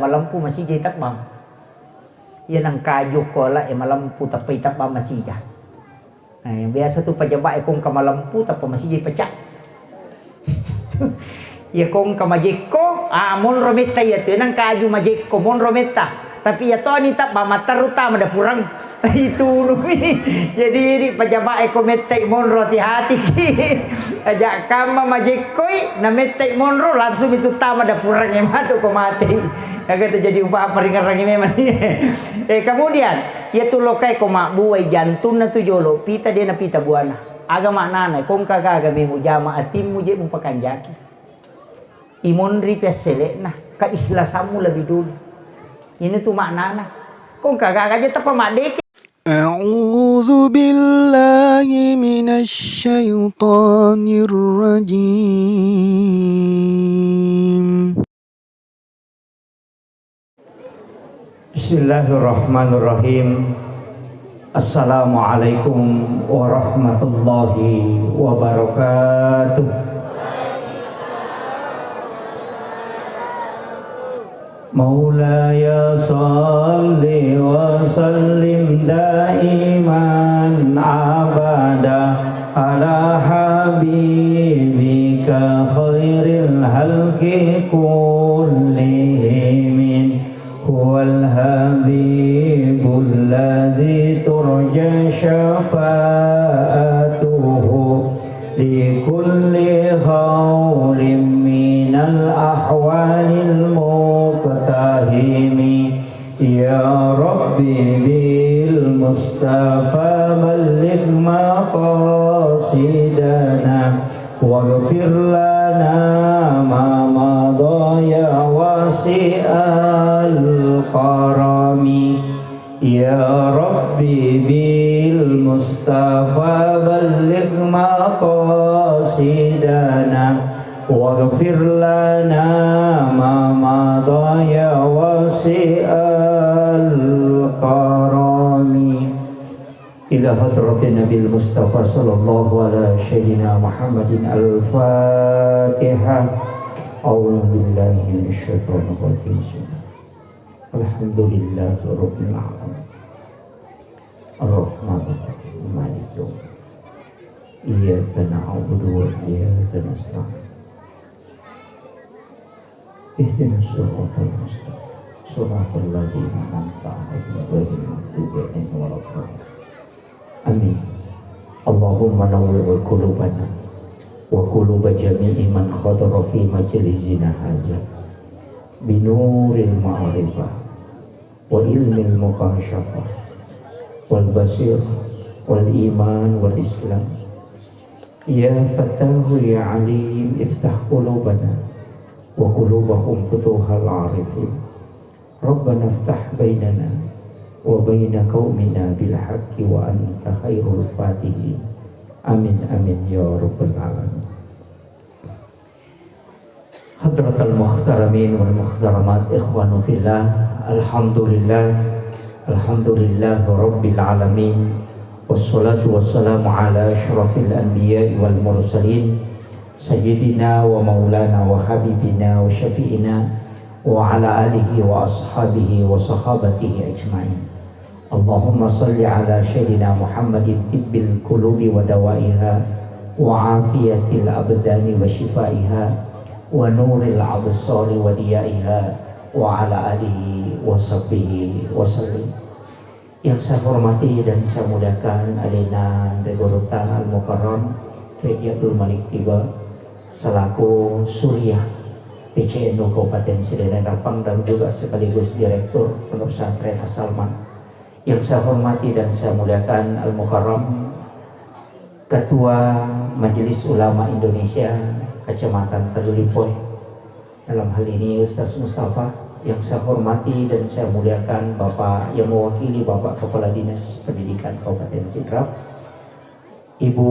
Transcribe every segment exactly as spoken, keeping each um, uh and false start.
Malempu masija itebbang. Iya nengka aju ko ala e malempu tappa itebbang masija. Eh, biasa tu pajaba e ko engka malempu tappa masija ipecah. Iya ko engka majekko, ah, monro metta iya tu, nengka aju majekko, monro metta. Tapi iya toni tebbang matteru tama dapureng. Itulungi. Jadi, jadi pajaba e ko mettai monro, hati-hatiki. Aja kamma majekkoi, na mettai monro, langsung itu tama dapureng e matu ko matei. Aga terjadi upa apa ringerrangi memang. Eh, kemudian, iya tu lokai ko mabbuai jantunna tu jolo, pita de na pita buana. Aga maknana, ko engka gaga memu jama atimmu je mupakanjaki. Imonri pi assele'na, keihlasammu lebih dulu. Ini tu maknana. Ko engka gaga je tappa maddeke. أعوذ بالله من الشيطان الرجيم. Bismillahirrahmanirrahim. Assalamualaikum warahmatullahi wabarakatuh. مولاي صل وسلم دائما أبدا على حبيبك خير الخلق كلهم. هو الحبيب الذي ترجى شفاعته لكل هول من الأهوال المقتحم. يا رب بالمصطفى بلغ مقاصدنا واغفر لنا ما مضى يا واسع الكرم. يا رب بالمصطفى بلغ مقاصدنا واغفر لنا ما مضى يا واسع الكرم. إلى حضرة النبي المصطفى صلى الله على سيدنا محمد الفاتحة. أعوذ بالله من الشيطان الرجيم. الحمد لله رب العالمين. الرحمن الرحيم. مالك يوم الدين. إياك نعبد وإياك نستعين. اهدنا الصراط المستقيم. صراط الذين أنعمت عليهم غير المغضوب عليهم ولا الضالين. آمين. اللهم نور قلوبنا وقلوب جميع من حضر في مجلسنا هذا بنور المعرفة وعلم المكاشفة والبصيرة والإيمان والإسلام. يا فتاح يا عليم افتح قلوبنا وقلوبهم فتوح العارفين. ربنا افتح بيننا وبين قومنا بالحق وأنت خير الفاتحين. آمين، آمين يا رب العالمين. حضرة المحترمين والمحترمات، إخوان في الله، الحمد لله، الحمد لله رب العالمين، والصلاة والسلام على أشرف الأنبياء والمرسلين، سيدنا ومولانا وحبيبنا وشفيعنا وعلى آله وأصحابه وصحابته أجمعين. اللهم صل على سيدنا محمد طب القلوب ودوائها وعافية الأبدان وشفائها ونور الأبصار وضيائها وعلى آله وصحبه وسلم. Yang saya hormati dan saya muliakan alena Anre Gurutta Al-Mukarram Kiai Abdul Malik Tiba selaku Suriah P C N U Kabupaten Sidenreng Rappang dan juga sekaligus Direktur Pondok Pesantren As-Salman. Yang saya hormati dan saya muliakan Al-Mukarram Ketua Majelis Ulama Indonesia Kecamatan Tellu Lipoi, dalam hal ini Ustaz Mustafa, yang saya hormati dan saya muliakan Bapak yang mewakili Bapak Kepala Dinas Pendidikan Kabupaten Sidrap, Ibu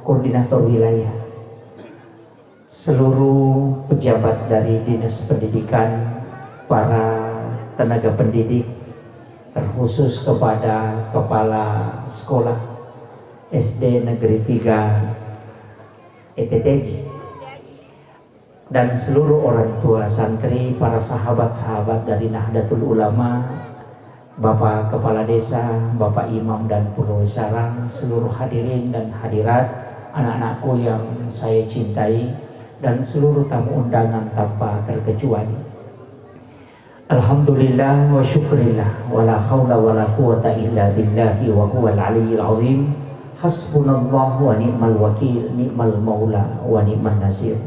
Koordinator Wilayah, seluruh pejabat dari Dinas Pendidikan, para tenaga pendidik, terkhusus kepada Kepala Sekolah S D Negeri tiga E T T G. dan seluruh orang tua santri, para sahabat-sahabat dari Nahdlatul Ulama, Bapak Kepala Desa, Bapak Imam dan Pegawai Sarang, seluruh hadirin dan hadirat, anak-anakku yang saya cintai, dan seluruh tamu undangan tanpa terkecuali. Alhamdulillah wa syukrillah, wa la haula wa la quwata illa billahi wa huwal aliyyil azim. Hasbunallah wa ni'mal wakil, ni'mal maula wa ni'man nasir.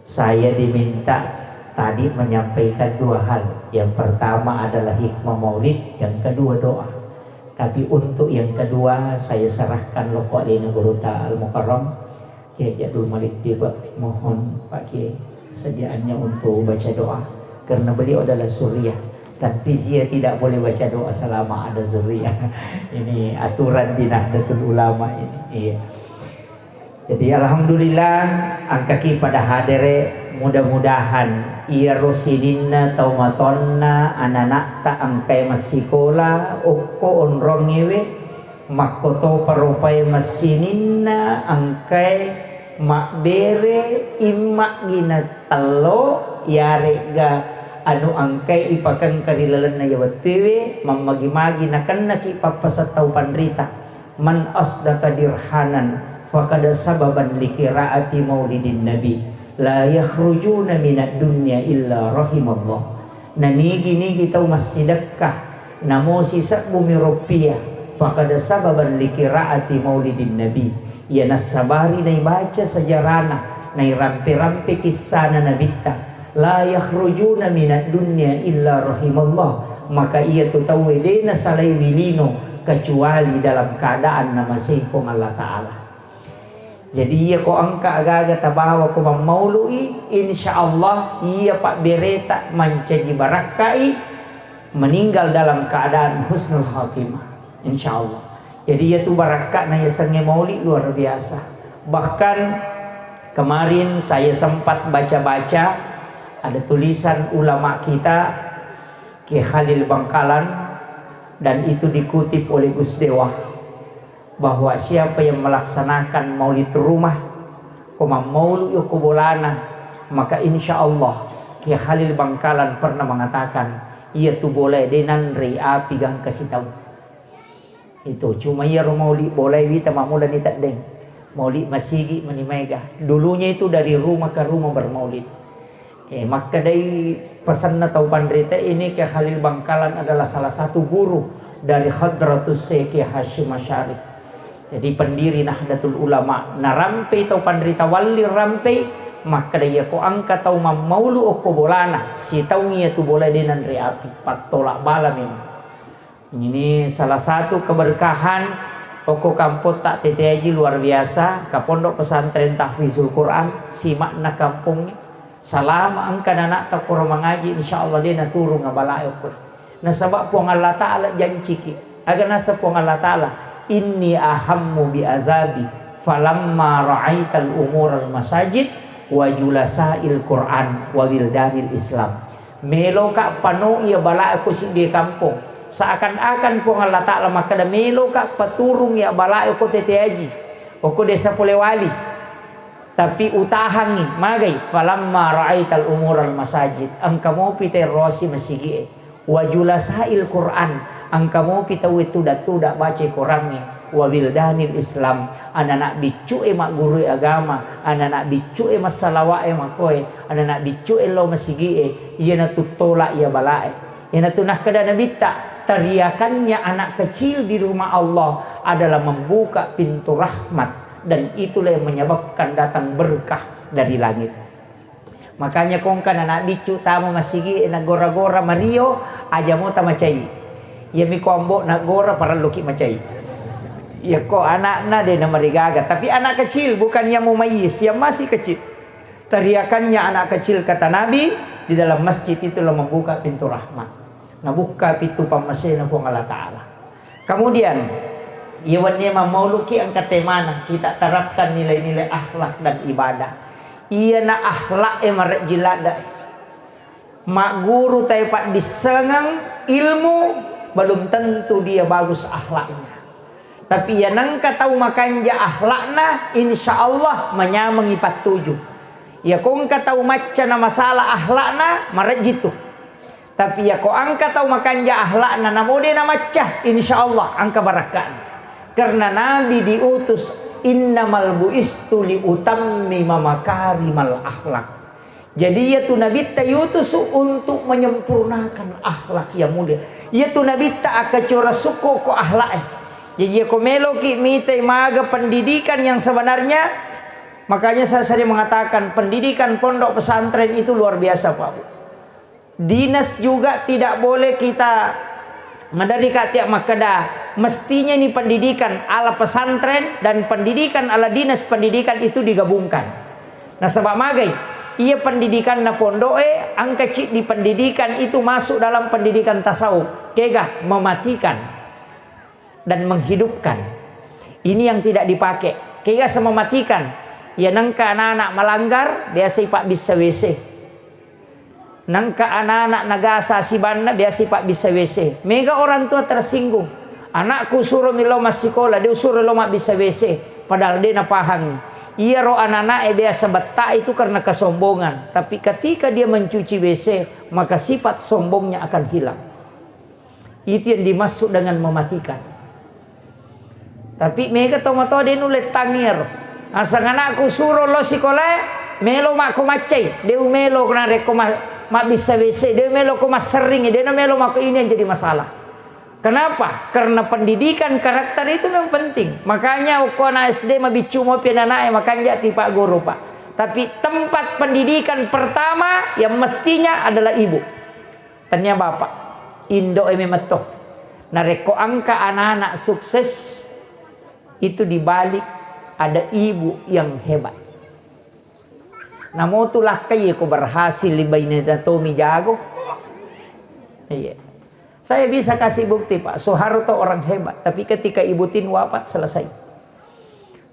Saya diminta tadi menyampaikan dua hal. Yang pertama adalah hikmah maulid, yang kedua doa. Tapi untuk yang kedua, saya serahkan loko alena Gurutta Al-Mukarram. Kiai Jadul Malik Tiba, mohon Pak Kiai sediaannya untuk baca doa. Karena beliau adalah zuriyah. Dan Fizia tidak boleh baca doa selama ada zuriyah. Ini aturan di Nahdlatul Ulama ini. Iya. Jadi, alhamdulillah, engkaki pada hadere, mudah-mudahan iyaro sininna tau matonna anana'ta engkae massikola, okko onrongngewe, makkotopa rupae massininna engkae mabbere imma'gi na tello, iyare'ga anu engkae ipakengka ri lalenna iya wettuewe, mammagi-magi nakennaki pappasang tau panrita. Man asdaqa dirhanan faqad sababan liqiraati maulidin nabi, la yakhrujuna minad dunya illa rahimallah. Nanigi-nigi tau massidekka, namo sisebbumi roppiya, faqad sababan liqiraati maulidin nabi, iya nassabari naibaca sejarana, nairampe-rampe kissana nabitta, la yakhrujuna minad dunya illa rahimallah, maka iyatu tauwe de nasalaiwi lino kecuali dalam keadaan namasei Puang Allah Ta'ala. Jadi, iyako engka aga-aga tabawa ko mammaulu'i, insya Allah iya pabbereta mancaji barakka'i, meninggal dalam keadaan husnul khatimah, insya Allah. Jadi, iyatu barakka'na yasengnge maulid luar biasa. Bahkan kemarin saya sempat baca-baca, ada tulisan ulama kita, Kiai Khalil Bangkalan, dan itu dikutip oleh Gus Dewa, bahwa siapa yang melaksanakan maulid rumah, ko mammaulu yoko bolana, maka insya Allah, Kiai Khalil Bangkalan pernah mengatakan, iya tu bolae de nanrei api gangka sitau. Itu cuma iyaro maulid bolae wita mammulani teddeng. Maulid masigi mani maega. Dulunya itu dari rumah ke rumah bermaulid. Eh, makkedai pesanna tau panrita ini, Kiai Khalil Bangkalan adalah salah satu guru dari Hadratus Syekh Kiai Hasyim Asy'ari. Jadi pendiri Nahdlatul Ulama, narampei tau panrita walli rampei, makkeda iyako engka tau mammaulu okko bolana, sitaungi iyatu bolae de nanre api, pattolak bala memang. Ini salah satu keberkahan okko kampotta Tete Aji luar biasa, ka Pondok Pesantren Tahfizul Quran, simakna kampongnge. Salama engka nana'ta koro mangaji, insya Allah de naturung abalae okko. Nasaba Puang Allah Ta'ala janciki. Aga nasa Puang Allah Ta'ala, "Inni ahammu bi azabi falamma ra'aital umural masajid wa julasa'il Quran wa wildanil Islam." Meloka pano iya balae ko siddi kampong. Seakan-akan Puang Allah Ta'ala makkeda, meloka paturung iya balae ko Tete Aji, okko Desa Polewali. Tapi utahangngi, magai, "Falamma ra'aital umural masajid," engka mopi terrosi masigi'e, "wa julasa'il Quran," engka mopi tauwe tuda-tuda baca Korangnge, "wa wildanil Islam," anana biccu'e maggurui agama, anana biccu'e massalawa'e makoe, anana biccu'e lao masigi'e, iyanatu tola iya balae. Iyanatu nakkeda Nabitta, teriakannya anak kecil di rumah Allah adalah membuka pintu rahmat, dan itulah yang menyebabkan datang berkah dari langit. Makanya kongka anak biccu tama masigi, naggora-gora mario, aja mo tamacai. Iyami ko ambo naggora parelluki macai. Iya ko anakna de namarigaga, tapi anak kecil, bukan yang mumayyiz, yang masih kecil. Teriakannya anak kecil, kata Nabi, di dalam masjid itulah membuka pintu rahmat. Nabukka pintu pammasena Puang Allah Ta'ala. Kemudian, iya wenni mammauluki engka temana, kita terapkan nilai-nilai akhlak dan ibadah. Iyana akhlak e marejji ladda. Magguru tae paddissengeng ilmu, belum tentu dia bagus akhlaknya. Tapi iya nengka tau makanja akhlakna, insya Allah manyamengi pattuju. Iyako engka tau macca na masalah akhlakna, marejji tu. Tapi iyako engka tau makanja akhlakna, namo de na macca, insya Allah engka barakka'na. Karena Nabi diutus, "Innamal buistu li utammima makarimal akhlak." Jadi, iyatu Nabitta yutusu untuk menyempurnakan akhlak yang mulia. Iyatu Nabitta akkacorassukko ko akhlak e. Jadi, iyako meloki mitai maga pendidikan yang sebenarnya, makanya saya sering mengatakan, pendidikan pondok pesantren itu luar biasa, Pak Bu. Dinas juga tidak boleh kita maderri ka tia makkeda, mestinya ini pendidikan ala pesantren dan pendidikan ala dinas pendidikan itu digabungkan. Nasaba magai, iya pendidikan na pondok e, engka ciddi pendidikan itu masuk dalam pendidikan tasawuf. Kega? Mematikan dan menghidupkan. Ini yang tidak dipakai. Kega? Semematikan. Ya, nengka anak-anak melanggar, biasa ipabbissa W C. Nengka anak-anak nagasa sibanna, biasa ipabbissa W C. Mega orang tua tersinggung. Anakku suro milo massikola, de usuro lo mabbissa W C. Padahal de napahangi. Iyaro anak-anak e biasa betta itu karena kesombongan. Tapi ketika dia mencuci W C, maka sifat sombongnya akan hilang. Itu yang dimaksud dengan mematikan. Tapi mega tomatoa de nulle tangngero. Asang anakku suro lo sikolae, melo mako maccai, de umelo narekko ma-, mabbissa W C, de melo ko masserring, de na melo mako, ini yang jadi masalah. Kenapa? Karena pendidikan karakter itu memang penting. Makanya okko anak S D mabiccu mopi anak-anak e, makanja tipa guru, Pak. Tapi tempat pendidikan pertama yang mestinya adalah ibu. Tania bapak, indo e memetto. Narekko engka anak-anak sukses, itu dibalik ada ibu yang hebat. Namo tu lakkai ko berhasil, baineta tomi jago. Iya. Saya bisa kasih bukti, Pak. Soeharto orang hebat, tapi ketika Ibu Tin wafat, selesai.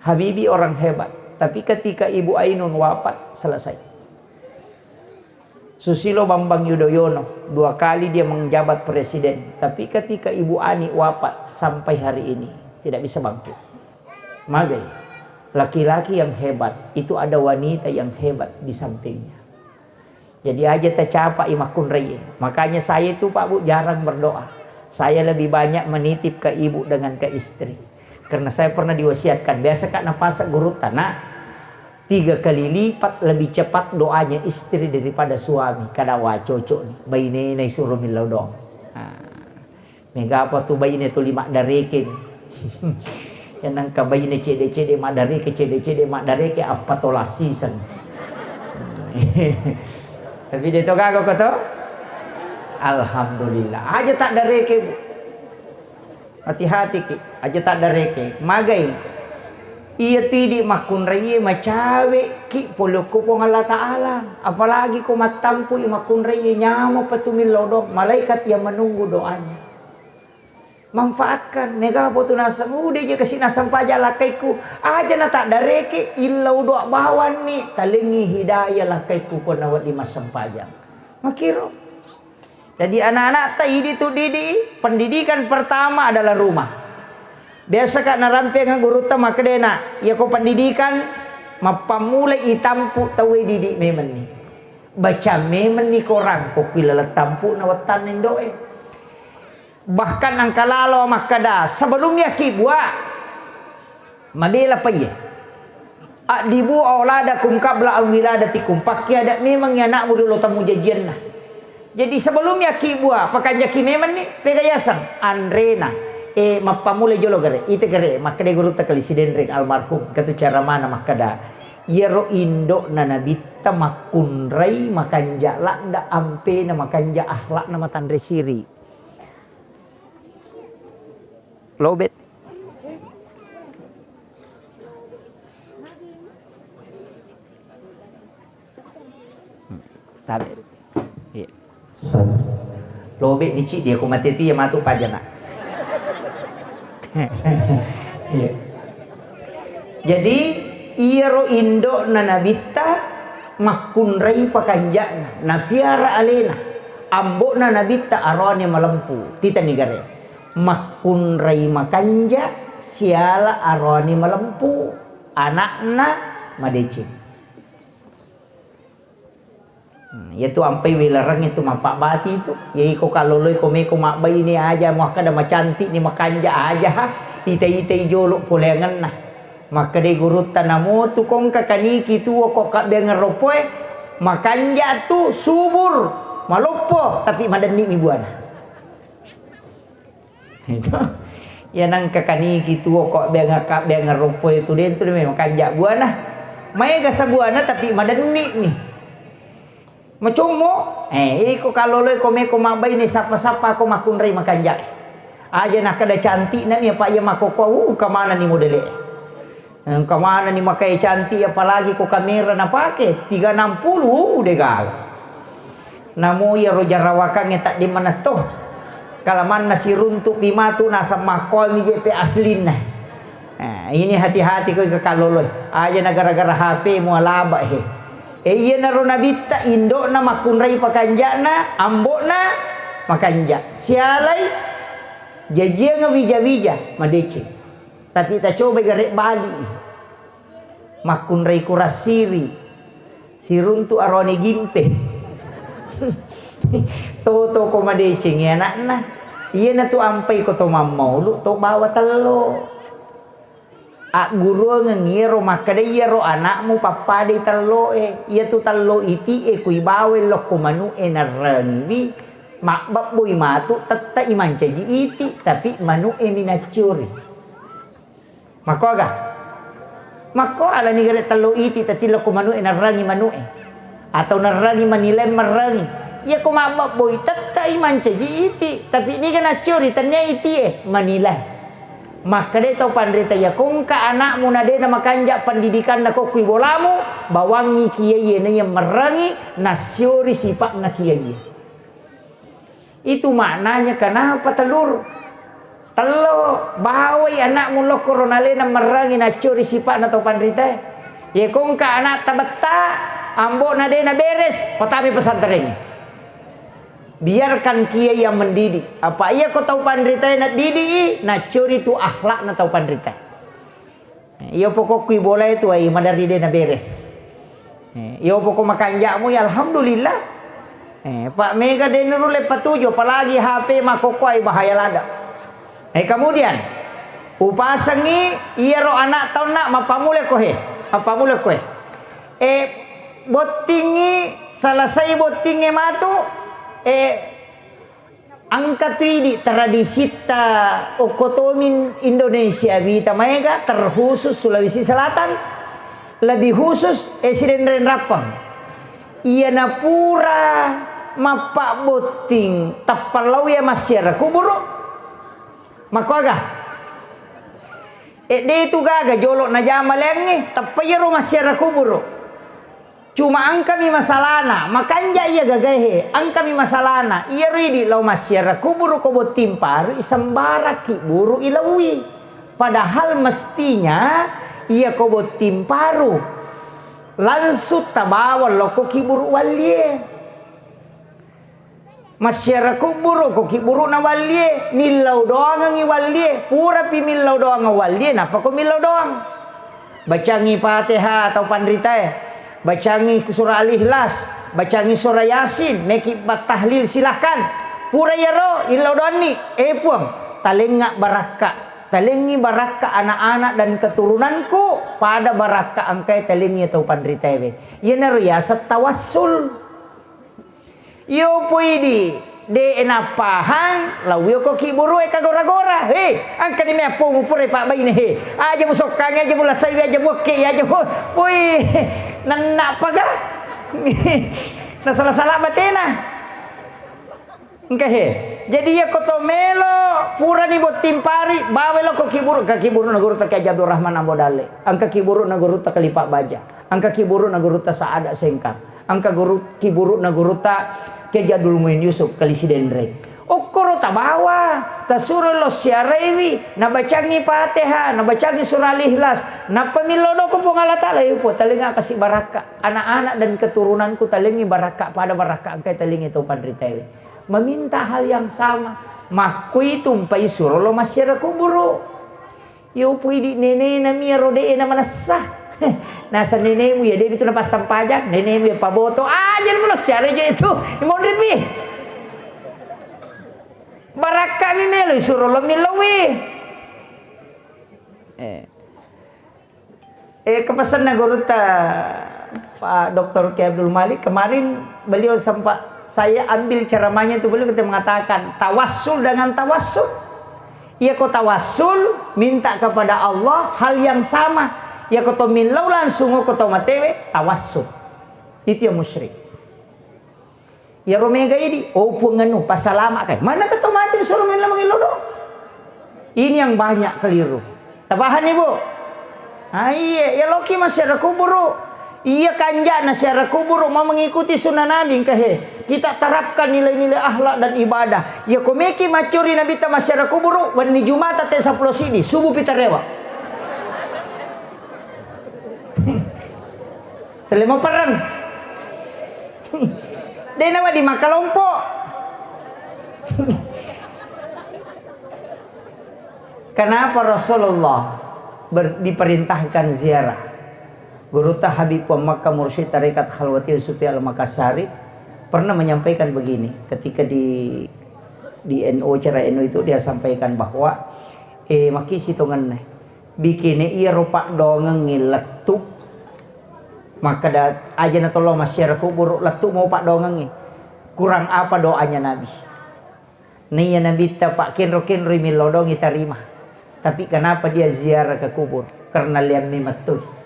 Habibie orang hebat, tapi ketika Ibu Ainun wafat, selesai. Susilo Bambang Yudhoyono, dua kali dia menjabat presiden, tapi ketika Ibu Ani wafat, sampai hari ini tidak bisa bangkit. Magai, laki-laki yang hebat itu ada wanita yang hebat di sampingnya. Jadi aja tacapai makkunrai. Makanya saya itu, Pak Bu, jarang berdoa. Saya lebih banyak menitip ke ibu dengan ke istri. Karena saya pernah diwasiatkan, biasa ka napasang gurutta, "Nak, tiga kali lipat lebih cepat doanya istri daripada suami." Kada wa cocok ni, bainena isuro millau doang. Nah. Mega apa tu baine tuli maddareke ni. Ya nengka baine cede-cede maddareke, cede-cede maddareke, appa tola siseng. Tapi de to gaga ko to? Alhamdulillah. Aja taddareke, Bu. Hati-hati ki, aja taddareke. Magai. Iya tu idi makkunraie macawe ki pole ko Puang Allah Ta'ala. Apalagi ko mattampu i makkunraie, nyameng pa tu millau doang. Malaikat yang menunggu doanya. Manfaatkan, mega apa tu naseng, udah je kasi naseng paja lakkaikku, aja na taddareke, illau doa bawanni, talengi hidayah lakkaikku ko nawedding massempajang. Makiro. Jadi anak-anak ta idi tu didi, pendidikan pertama adalah rumah. Biasa ka narampeng gurutta makkedena, iya ko pendidikan, mappammula itampu tauwe didi memenni. Baca memenni korang, ko kui laleng tampu na wettanna indoe. Bahkan engka lalo makkeda, sebelum yakkibua, mabela pa iye. Addibu auladakum qabla an wiladatikum, pakkiada memang anakmu dulu temu jajianna. Jadi sebelum yakkibua, pakanjaki memenni, pega yaseng, anrena, eh, mappammula jolo gare, ite gare, makkeda gurutta kali Sidenreng almarhum, katu cara mana makkeda, iyaro indokna nabitta makkunrai makanja ladda ampena makanja akhlakna matanre siri. Lobet. Hmm. Tabe. Iya. Lobet ni cik dia ko mate tu ya matu pajana. Iya. Jadi, iyaro indokna nabitta makkunrai pakanja'na, napiara alena. Ambokna nabitta aroane malempu, titani gare. Makkunrai makanja siala aroane malempu, anakna madeceng. Hmm, iyatu ampai welareng itu mappabbati itu. Iya iko kalloloi ko meko mabbaine aja muakkada macantik ni makanja aja ha. Ita-itai jolo poleangenna. Makkedai gurutta, namotu kongka kaniki tuo ko kabbeangeng roppoe, makanja tu subur, maloppo, tapi madenni mi buana. Itu. Iya nangka kaniki tuo ko beanga-, kabbeangeng roppoe tu dentu de memang kanja buana. Maega sabuana tapi madenni mi. Macommo, eh, iko kalloloi ko meko mabbaine sappa-sappa ko makkunrai makanja. Aja nakkeda cantikna mi apa iya makkokkoe, uh, kamana ni modele. Engka manenni makae cantik, apalagi ko kamera napake, tiga enam puluh, uh, de gaga. Namo iyaro jarawakangnge tadde manetto. Kalamanna siruntu pi matu naseng makkomi je pe aslinna. Nah, ini hati-hati ko ika kalloloi. Aja na gara-gara H P mualaba he. E iyanaro nabitta indo'na makkunrai pakanja'na, ambo'na makanja. Sialai jajiang wija-wija madeceng. Tapi tacobai gare' bali. Makkunrai kurassiri. Siruntu arone gimpe. Toto ko madecengi anakna. Iyanatu ampai ko to mammaulu to bawa tello. Agguruangeng iyaro makkeda iyaro anakmu pappadai telloe. Iyatu tello iti'e kui bawai lokko manu'e narrangiwi, mabbabboi matu tette'i mancaji iti, tapi manu'e minaccuri. Makkoga? Makko alani gare tello iti tatillo ko manu'e narrangi manu'e. Atau narrangi manilai marrangi. Iya ko mabbabboi tette'i mancaji iti, tapi niga naccuri tennia itie manilai. Makkeda tau panrita iya kongka anakmu na de na makanja pendidikanna ko kui bolamu, bawangi kiai na iya marrangi nassiori sipa'na kiai. Itu maknanya kenapa telur? Tello, bawai anakmu lokkoro nalena merrangi naccori sipa'na tau panritae. Ye kongka anakta betta, ambo'na de na beres, patami pesantren. Biarkan kiai yang mendidik. Apa iya ko tau panritae na didi i, naccori tu akhlakna tau panritae. Iyo pokok kui bola itu ai madari de na beres. Eh, iyo pokok makanjamu ya alhamdulillah. Eh, Pak mega de nurulle patuju apalagi H P makokko ai bahaya lada. Eh, kemudian upasengi iyaro anak taunna mappamule ko he, mappamule ko he. Eh, bottingi selesai bottinge matu, eh, Engka tu idi tradisitta okko tomi Indonesia wita maega terkhusus Sulawesi Selatan, lebih khusus, eh, Sidenreng Rappang. Iyana pura mappabbotting teppallau iya massiara kuburu. Makkoaga? Eh, de tu gaga jolo najama leangnge, teppa iyaro massiara kuburu. Cuma engkami masalana, makanja iya gagaehe, engkami masalana, iyaro idi lao massiara kuburu ko botting paru, isembarang kiburu ilaui. Padahal mestinya iya ko botting paru langsung tabawa lokko kiburu wallie. Massiara kuburu ko kiburu'na wallie, millau doangengngi wallie, purapi millau doangeng wallie, nappa ko millau doang. Bacangi Fatihah tau panritae, bacangi surah Al-Ikhlas, bacangi surah Yasin, meki battahlil silahkan. Pura iyaro, illau doanni, eh Puang, talengnga barakka, talengngi barakka anak-anak dan keturunanku, pada barakka engkae talengngi tau panritaewe. Iyanaro yaseng tawassul. Iyo poidi, de' napahang, lao iyo ko kiburu'e kagora-gora. He, engkani meappomu pura pabbaine, he. Aja musokkangi, aja mulasai, aja muakke, aja mu-, poi, nannapaga? Nasala-sala batena. Engka he. Jadi iya ko to melo, purani botting paru, bawa lao ko kiburu, engka kiburu'na gurutta Kiai Abdul Rahman Ambo Dalle. Engka kiburu'na gurutta Kalipa Baja. Engka kiburu'na gurutta Saada Sengkang. Engka guru, kiburu'na gurutta Kiai Jadul Muin Yusuf, Kali Sidenreng. Okkoro tabawa, tasuro lao siaraiwi, nabacangi Fatihah, nabacangi surah Al-Ikhlas, nappa millau doang ko Puang Allah Taala, "Ya Puang, talengnga kasi barakka. Anak-anak dan keturunanku talengngi barakka, pada barakka engkae talengngi tau panritaewe." Meminta hal yang sama, makkui tumpai suro lao massiara kuburu. Iyo poidi nenena mi iyaro de'e na manessa. Naseng nenemu ya, de' itu napassampajang, nenemu ya paboto. Aja mulo siare je itu. Monri pi. Barakka mi melo isuro lo millau i. Eh. Eh, kepesanna gurutta Pak Doktor Kiai Abdul Malik kemarin, beliau sempat saya ambil ceramahnya itu, beliau ketika mengatakan tawassul dengan tawassul. Iya ko tawassul, minta kepada Allah hal yang sama. Iya ko to millau langsung ko to matewe, tawassul. Itu yang musyrik. Iyaro mega idi, "Oh, Puang anu, passalama' kai." Mana keto mati disuruh mella mangillo do? Ini yang banyak keliru. Tapahanni, Bu? Ah, iya, ya loki masyarakat kuburu. Iya kanjana syarakat kuburu mau mengikuti sunnah Nabi engka he. Kita terapkan nilai-nilai akhlak dan ibadah. Ya komeki macuri Nabi ta masyarakat kuburu, wenni Jumata te sepuluh sidi, subuh pitarewa. Tele mau perang. Dena wadi makalompo. Kenapa Rasulullah ber-, diperintahkan ziarah? Gurutta Habib Puang Makkah Mursyid Tarekat Khalwatiyah Sufi Al-Makassari pernah menyampaikan begini, ketika di, di N O, acara N O itu dia sampaikan bahwa, eh, makisi tongenna. Bikini iyaro paddoangengngi lettu, makkeda, "Aja na tollo massiara kuburu, lettu mau paddoangengngi." Kurang apa doanya Nabi? Naiya Nabitta pakkenro-kenroi millau doang itarima. Tapi kenapa dia ziarah ke kubur? Karena liammi mettui.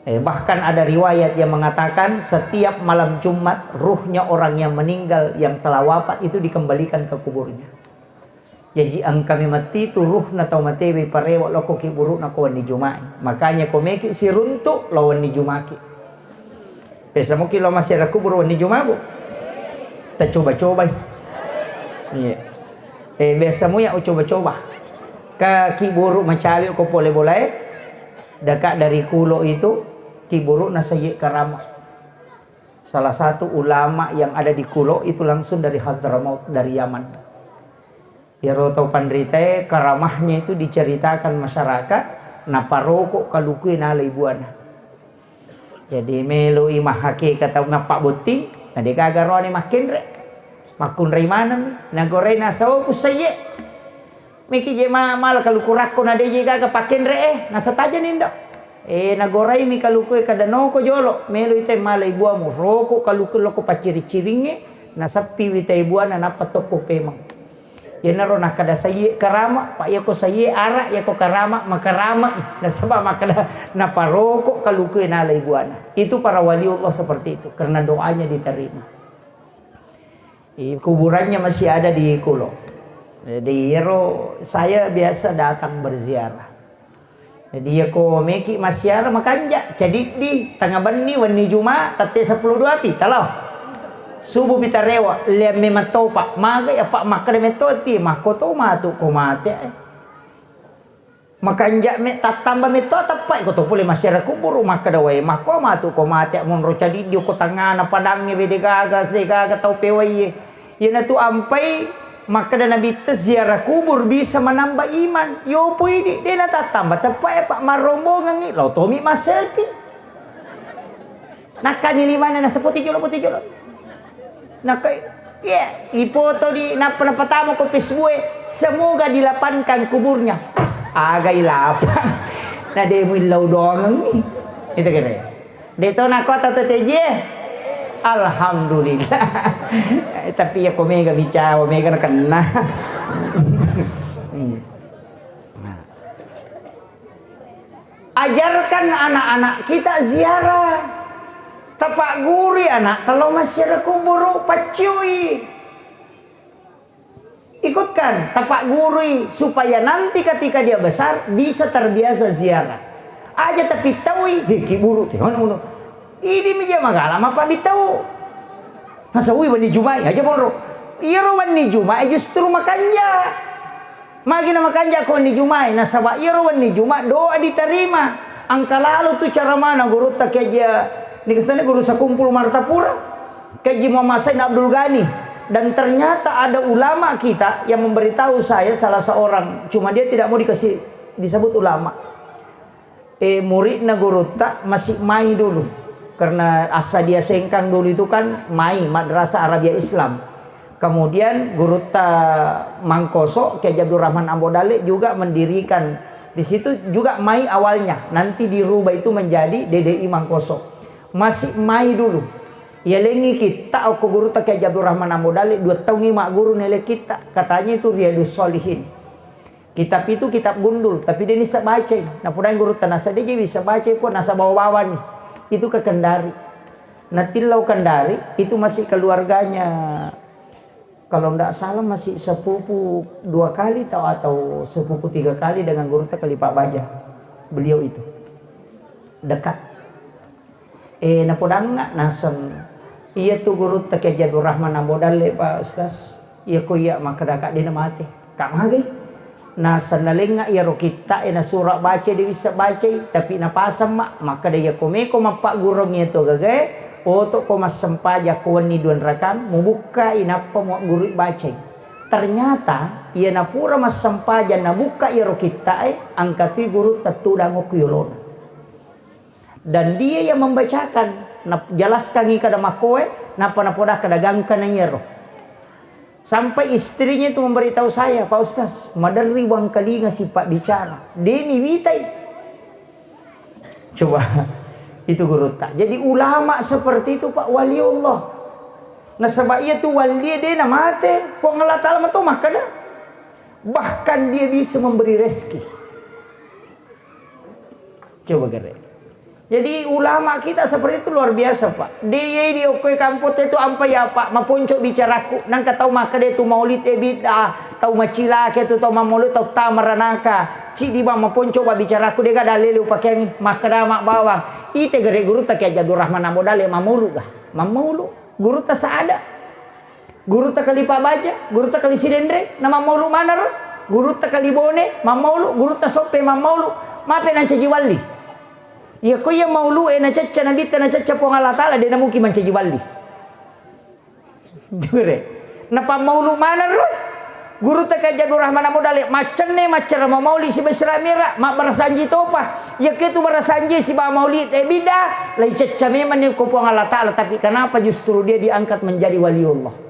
Eh, bahkan ada riwayat yang mengatakan setiap malam Jumat ruhnya orang yang meninggal, yang telah wafat itu dikembalikan ke kuburnya. Jaji engkami matti tu ruhna tau matewe parewa lokko kiburu'na ko wenni Juma'i. Makanya ko meki siruntu lao wenni Jumaki. Biasa muki lao massiara kuburu wenni Juma, Bu? Tacoba-cobai. Iya. Eh, biasa muya ucoba-coba. Ka kiburu macawe ko pole bolae, dekat dari Kulo itu, kiburu'na Sayyid Karama. Salah satu ulama yang ada di Kulo itu langsung dari Hadramaut, dari Yaman. Iyaro tau panritae, karamahnya itu diceritakan masyarakat, naparoko kalukue nalai buana. Jadi meloi mahakeka tau mappabotting, na degaga roane makkenre. Makkunrai maneng, nagorai nasaba pussaie. Meki je ma-, mala kaluku rakko na de je gaga pakkenre e, nasatajani ndo. E, nagoraimi kalukue kada noko jolo, meloi te malai buamu, roko kaluku loko pacciri-ciringnge, nasappiwi tai buana nappa tokko pemeng. Iyanaro nakkeda Sayyid Karama, pa iyako Sayyid Ara, iyako Karama, Makarama, nasaba makkeda naparoko kalukue nalai buana. Itu para waliullah seperti itu, karena doanya diterima. I-, kuburannya masih ada di Kulo. Jadi, iyaro saya biasa datang berziarah. Jadi, iyako meki massiara makanja, cadiddi, tengnga benni, wenni Juma, tette seppulo dua pi, talo. Subuh pi tarewa, leang memang topa, magai apa makkeda metto ti, makko to matu ko mate, eh. Makanja me tattamba metto teppai ko to pole massiara kuburu, makkeda wae makko matu ko mate, monro cadiddi ko tangngana padangnge bede gaga, de gaga tau pewaie. Iyanatu ampai makkeda Nabitta, ziarah kubur bisa menambah iman. Yopo idi, de natattamba teppa e, pa marrombongengngi, lao tomi masselfie. Nakkani limanna naseppo tijolo, tijolo. Nakka, iya, ipoto di nappa napatama ko Facebook e, semoga dilapangkan kuburnya. Aga ilapang. Na de muillau doangengngi. Itu kira. De to nakota to tejie. Alhamdulillah. Tapi ya ko mega bicara, mega nakenna. Ajarkan anak-anak kita ziarah. Tapaggurui anak talo massiara kuburu, pacciui. Ikutkan, tapaggurui supaya nanti ketika dia besar bisa terbiasa ziarah. Aja tapittaui, "He, kiburu te, anu, anu." Idi mija magala mappabittau. Nasaui wenni Juma'i aja monro. Iyaro wenni Juma'i justru makanja. Magi na makanja ko wenni Juma'i, nasaba iyaro wenni Juma doa diterima. Engka lalo tu cara mana gurutta kejia, nikesana guru sakumpul Martapura. Kaji Muhammad Said Abdul Ghani, dan ternyata ada ulama kita yang memberitahu saya, salah seorang, cuma dia tidak mau dikasih disebut ulama. Eh, muridna gurutta masih mai dulu. Karena Assadia Sengkang dulu itu kan mai Madrasah Arabia Islam. Kemudian gurutta Mangkoso, Kiai Haji Abdul Rahman Ambo Dalle juga mendirikan di situ juga mai awalnya. Nanti dirubah itu menjadi D D I Mangkoso. Masih mai dulu. Yalengi kitta okko gurutta Kiai Haji Abdul Rahman Ambo Dalle, dua taungi magguru nele kitta. Katanya itu Riyadus Shalihin. Kitab itu kitab gundul, tapi de nisseng bacai. Napodangi gurutta, nasaba de je bisa bacai, Puang, nasaba bawa-bawani. Itu ke Kendari. Natillau Kendari, itu masih keluarganya, kalau ndak salah masih sepupu dua kali tau, atau sepupu tiga kali dengan gurutta Khalifah Baja. Beliau itu dekat. Eh, napodangnga naseng, iya tu gurutta Kiai Haji Abdul Rahman Ambo Dalle, Pak Ustaz, iya ko iya makkeda ka de namate. Ka magai? Naseng nalengnga iyaro kitta e nasura baca de wisseng bacai, tapi napaseng ma, makkeda iya ko meko mappaggurung iya tu gagae, oto ko massempajang ko wenni dua rakang, mubukkai nappa muaggurui bacai. Ternyata iya napura massempajang nabukka iyaro kitta e, angkatui gurutta tudang okko yolona. Dan dia yang membacakan, najelaskangi kada makkoe, nappa napoda kada gangkana iyaro. Sampai istrinya itu memberitahu saya, "Pak Ustaz, maderri wangkalinga si pabbicara. Deni witai." Coba, itu gurutta. Jadi ulama seperti itu, Pak, waliullah. Nasaba iya tu wali de namate, Puang Allah Ta'ala mato makkeda. Bahkan dia bisa memberi rezeki. Coba gere. Jadi ulama kita seperti itu luar biasa, Pak. De yai di okkoe kampong te tu ampai apa, maponco bicaraku. Nangka tau makkeda tu maulid e bid'ah, tau macilake tu tau mammaulid, tau tamaranaka. Cidi bang maponco ba bicaraku, de ga dalele upakeangi, makkeda mak bawang. Ite gere gurutta Kiai Haji Abdul Rahman Ambo Dalle mammaulu ga? Mammaulu. Gurutta Saada. Gurutta Khalifah Baja, gurutta Kali Sidenreng, na mammaulu manaro, gurutta Kali Bone, mammaulu, gurutta Soppe, mammaulu, mape nancaji walli. Iya ko iya maulu e nacacca nabitta, nacacca Puang Allah Ta'ala, de namungkin mancaji walli. Jure. Napammaulu manaro, gurutta Kiai Haji Abdul Rahman Ambo Dalle, maccenne, maccara mamauli siba Isra Mi'raj, mabbarasanji topa. Iya ke tu barasanji siba mauli te bid'ah, lai cacca memang ni ko Puang Allah Ta'ala, tapi kenapa justru dia diangkat menjadi waliullah?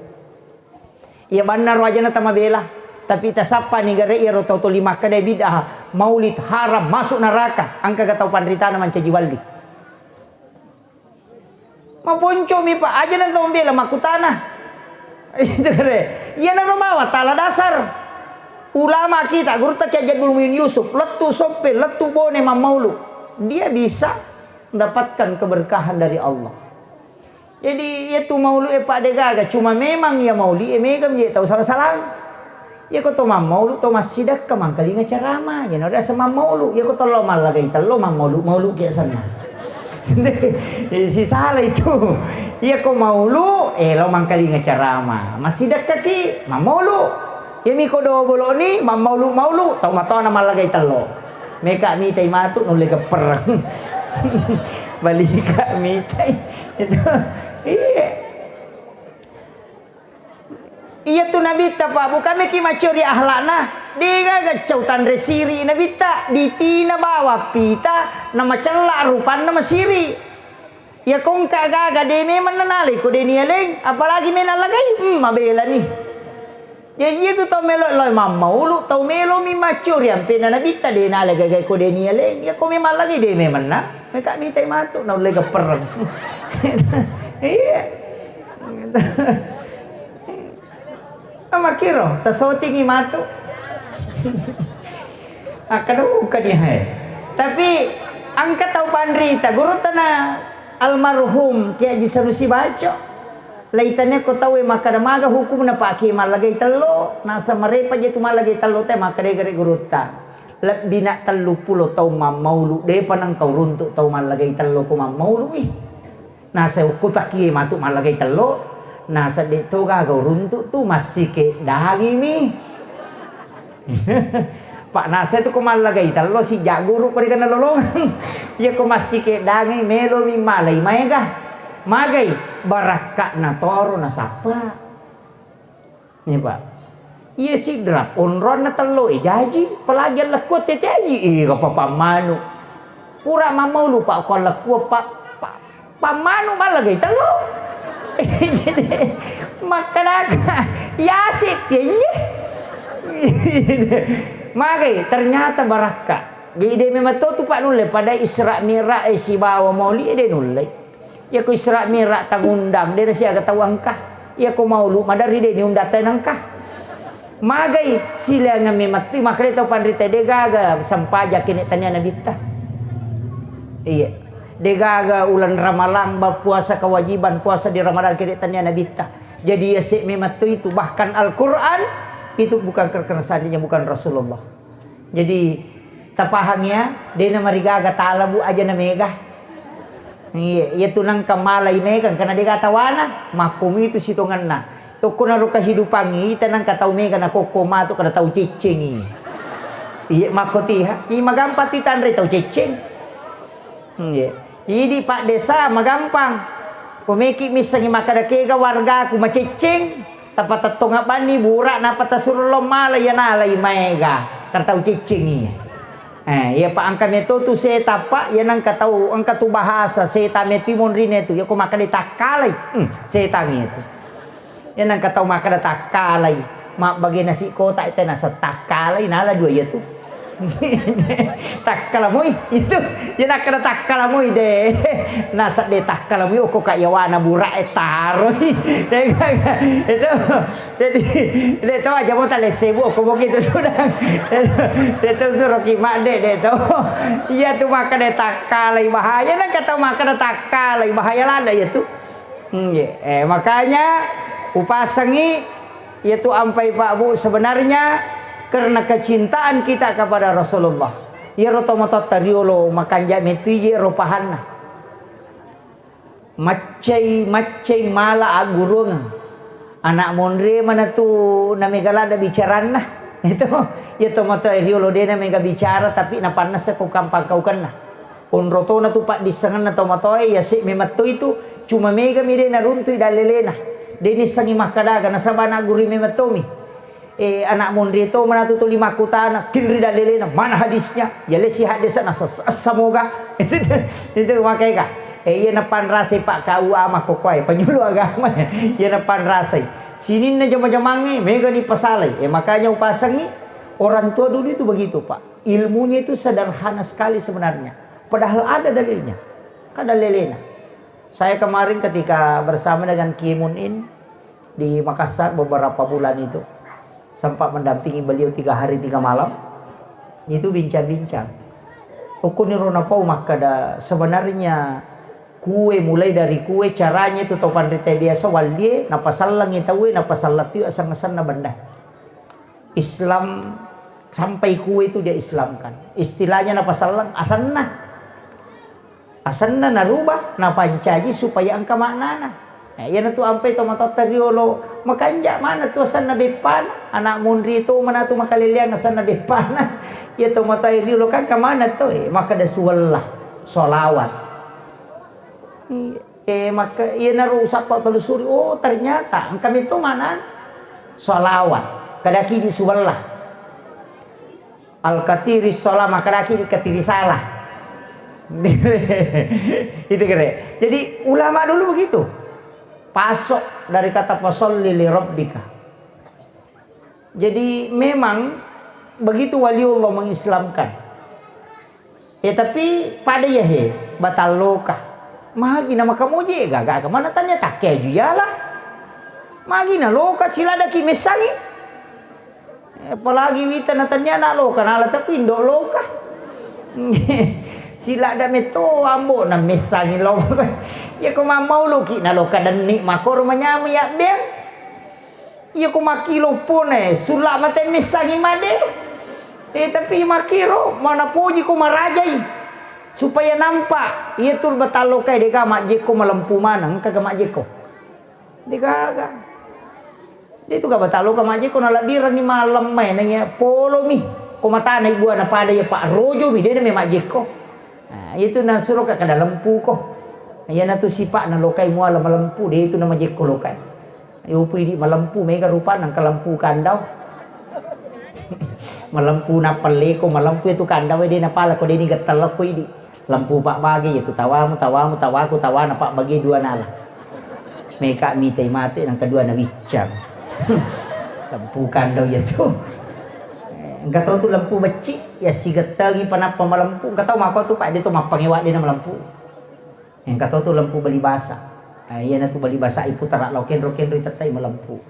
Iya bannaro aja na tamabela, tapi tasappani gare iyaro tau toli makkeda bid'ah, maulid haram, masuk neraka, engka ga tau panritana mancaji walli. Maponcomi, Pak, aja na tau bela makkutana. Itu kare. Iyanaro mawa tala dasar. Ulama kita, gurutta Kiai Haji Abdul Muin Yusuf, lettu Soppe, lettu Bone mammaulu. Dia bisa mendapatkan keberkahan dari Allah. Jadi, iya tu maulu e, Pak, de gaga, cuma memang iya mauli e mega mi je tau sala-salang. Iya ko to mammaulu, to massidekka mangkalinga carama, iya na rasa mammaulu. Iya ko to lo mallagai tello mammaulu, maulu ke senna. Eh, si sala itu. Iya ko maulu, eh, lo mangkalinga carama. Massidekka ki, mammaulu. Iya mi ko dobolo ni, mammaulu-maulu, tau matona mallagai tello. Meka mitai matu, nulle geppereng. Balika mitai. Itu. Iya. Iya tu Nabitta, Pak, bukan meki macori akhlakna. De gaga cau tanre siri Nabitta, dipina bawa pita, na macella rupanna masiri. Iya ko engka gaga de memang nanalai ko de nialeng, apalagi mena lagai, hmm, mabelani. Jadi iya tu tau melo lao mammaulu, tau melo mi macori ampena Nabitta de nalai gaga ko de nialeng. Iya ko memang lagai de memang na, meka mitai matu, naulle geppereng. Iya. Makkiro, tasotingi matu. Akkadukani hai. Tapi engka tau panrita, gurutta na almarhum Kiai Haji Sanusi Baco. Laitania ko tau e makkada maga hukumna, Pak, ki mallagai tello, nasa marepa je tu mallagai tello te makkada gare gurutta. Lebbina telluppulo taung mammaulu, depa nengka uruntu tau mallagai tello ko mammaului. Nasa ukku pakkie matu mallagai tello, nasa de to gaga uruntu tu massike dagimi. Pak, nasa tu ko mallagai tello sijak guru ko deganna lolongang. Iya ko massike dangi melomi malai maega. Magai barakka'na toro nasappa. Iya, Pak. Iya sidrap onronna tello e jaji, apalagi allekko tete aji, eh, apa pammanu. Pura mammaulu, Pak, ko lekkua, Pak, Pak, pammanu mallagai tellu. Jadi, makkedaka, yasik, ya, iya. Magai, ternyata barakka. Jadi, de memang to tu, Pak, nulle pada Isra Mi'raj, eh, sibawa mauli, eh, de nulle. Iya ko Isra Mi'raj tangundang, de nasiaga tau engka. Iya ko maulu maderri, de niundang tau engka. Magai, silaingeng memettui, makkeda tau panrita, de gaga sempajang kene tania nabitta. Iya. De gaga uleng Ramalang, ba puasa kewajiban puasa di Ramadan kene tania nabitta. Jadi, iya se memettui itu, bahkan Al-Quran itu bukan ker-, karena seandainya bukan Rasulullah. Jadi, tapahang ya, de namarigaga talabu aja na mega. Iya, iya tu nangka malai mega, karena de ga tawana, makkomi itu sitonganna. Tokko naro kehidupan ita nangka tau mega na kokko matu kada tau ceccengi. Iya, makko tiha, iya magampang ti tanre tau cecceng. Iya. Idi Pak Desa magampang. Ko meki missengi makkeda kega wargaku macecceng. Tapatettong abbanni bura, napa tasuro lo mala, iya nalai maega, kan tau ciccingi. Eh, iya, Pak, engka meto tu seta, Pak, iya nengka tau, engka tu bahasa seta meto monrine tu, iya ko makkeda takkalai, hmm, setangi itu. Iya nengka tau makkeda takkalai, mabbage nasi kotak, tena setakkalai, nala dua iya tu. Takkalamoi itu, iya nakkeda takkalamoi de. Nasa de takkalamoi, okko ka yawana bura'e taroi. Itu, jadi, de to aja mo talessebu, okko mo kitu sudah. De to suroki madde, de to. Iya tu makkeda takkalai bahaya, nengka tau makkeda takkalai bahaya lada iya tu. Hmm, iya. Eh, makanya upasengi Iya tu ampai, Pak, Bu, sebenarnya karena kecintaan kita kepada Rasulullah. Iyaro tomatoatta riolo makanja metu iyaro pahanna. Maccai, maccai mala agguruang. Anak monre mana tu namega ladda bicaranna. Itu, iya tomatoa riolo de namega bicara tapi napannessa ko kampang kaukenna. Onro tona tu paddissengenna tomatoae, iya se memetto itu, cuma mega mi de naruntui dallelena. De nissengi makkadaga, nasaba anak guru memettomi. Eh, anak monri to manatu tuli makkutana, kinri dallelena, mana hadisnya? Ya lesi haddesa nasa essa moga. Itu makaega. Eh, iya napanrasai Pak K U A makkokoe, penyuluh agama. Iya napanrasai. Sininna jama-jamangnge, mega ni pasalai. Eh, makanya upasangi orang tua dulu itu begitu, Pak. Ilmunya itu sederhana sekali sebenarnya. Padahal ada dalilnya. Kan dalilnya. Saya kemarin ketika bersama dengan Kiai Munin di Makassar beberapa bulan itu, sempat mendampingi beliau tiga hari tiga malam, itu bincang-bincang. Ukuniro napau makkada sebenarnya kue, mulai dari kue caranya itu tau panrita biasa wallie, napasallangi taue, napasallatui aseng-asenna benda. Islam sampai kue itu dia Islamkan. Istilahnya napasallang asenna. Asenna narubah, napancaji supaya engka maknana. Eh, iyanatu ampai tomatoatta riolo, makanja mana tu asenna beppana, anak monri to mana tu makaleleang asenna beppana. Iya tomatoa riolo kan kemana to, eh, makkada suwella, solawat. Iya. Eh, maka iyanaro usappa telusuri, oh, ternyata engka metto makna salawat. Kadaki di suwella. Al-katiri salah, makadaki di katiri salah. Itu kira. Jadi ulama dulu begitu. Pasok dari kata fasalli li rabbika. Jadi memang begitu waliullah mengislamkan. Eh, tapi pada iya he, batal loka. Magi na makamoje, gaga mana tanya takke aju yala. Magi na loka siladaki messangi. Eh, apalagi wita na tania na loka, nala tapi indo loka. Silada metto ambo na messangi loka. Ya ko mamau loki na loka denni makoro manyama ya beng. Iya ko makkilo pone, sulla mate messangi made. Eh, tapi makkiro, mana poji ko marajai. Supaya nampak, iya tu batallo kai dega majjekko malempu maneng, engka ga majjekko. Degaga. Dia tu ga batallo ka majjekko, nalabbirangi malemmai, nanya polomi. Ko matana ibuana pada iya pak rojo mi, dia name majjekko. Nah, itu nasuro ka kada lempu ko. Iyanatu sipa'na lokai muala malempu, de itu namajekko lokai. Yopu idi malempu, mega rupa nang kalempu kandau. Malempu napelleko, malempu itu kandau, de napala ko de ni gettalekko idi. Lempu pabbage iyatu tawamu, tawamu, tawaku, tawana pabbage dua nala. Meka mitai mate nang kedua nawiccang. Lempu kandau iyatu. Eh, engka tau tu lempu becci, ya sigettengi panappa malempu. Engka tau mako tu, Pak, de to mappangewa de na malempu. Engka tau tu lempu bali basa. Eh, iyana tu bali basa iputara lao kenro-kenro itettai malempu.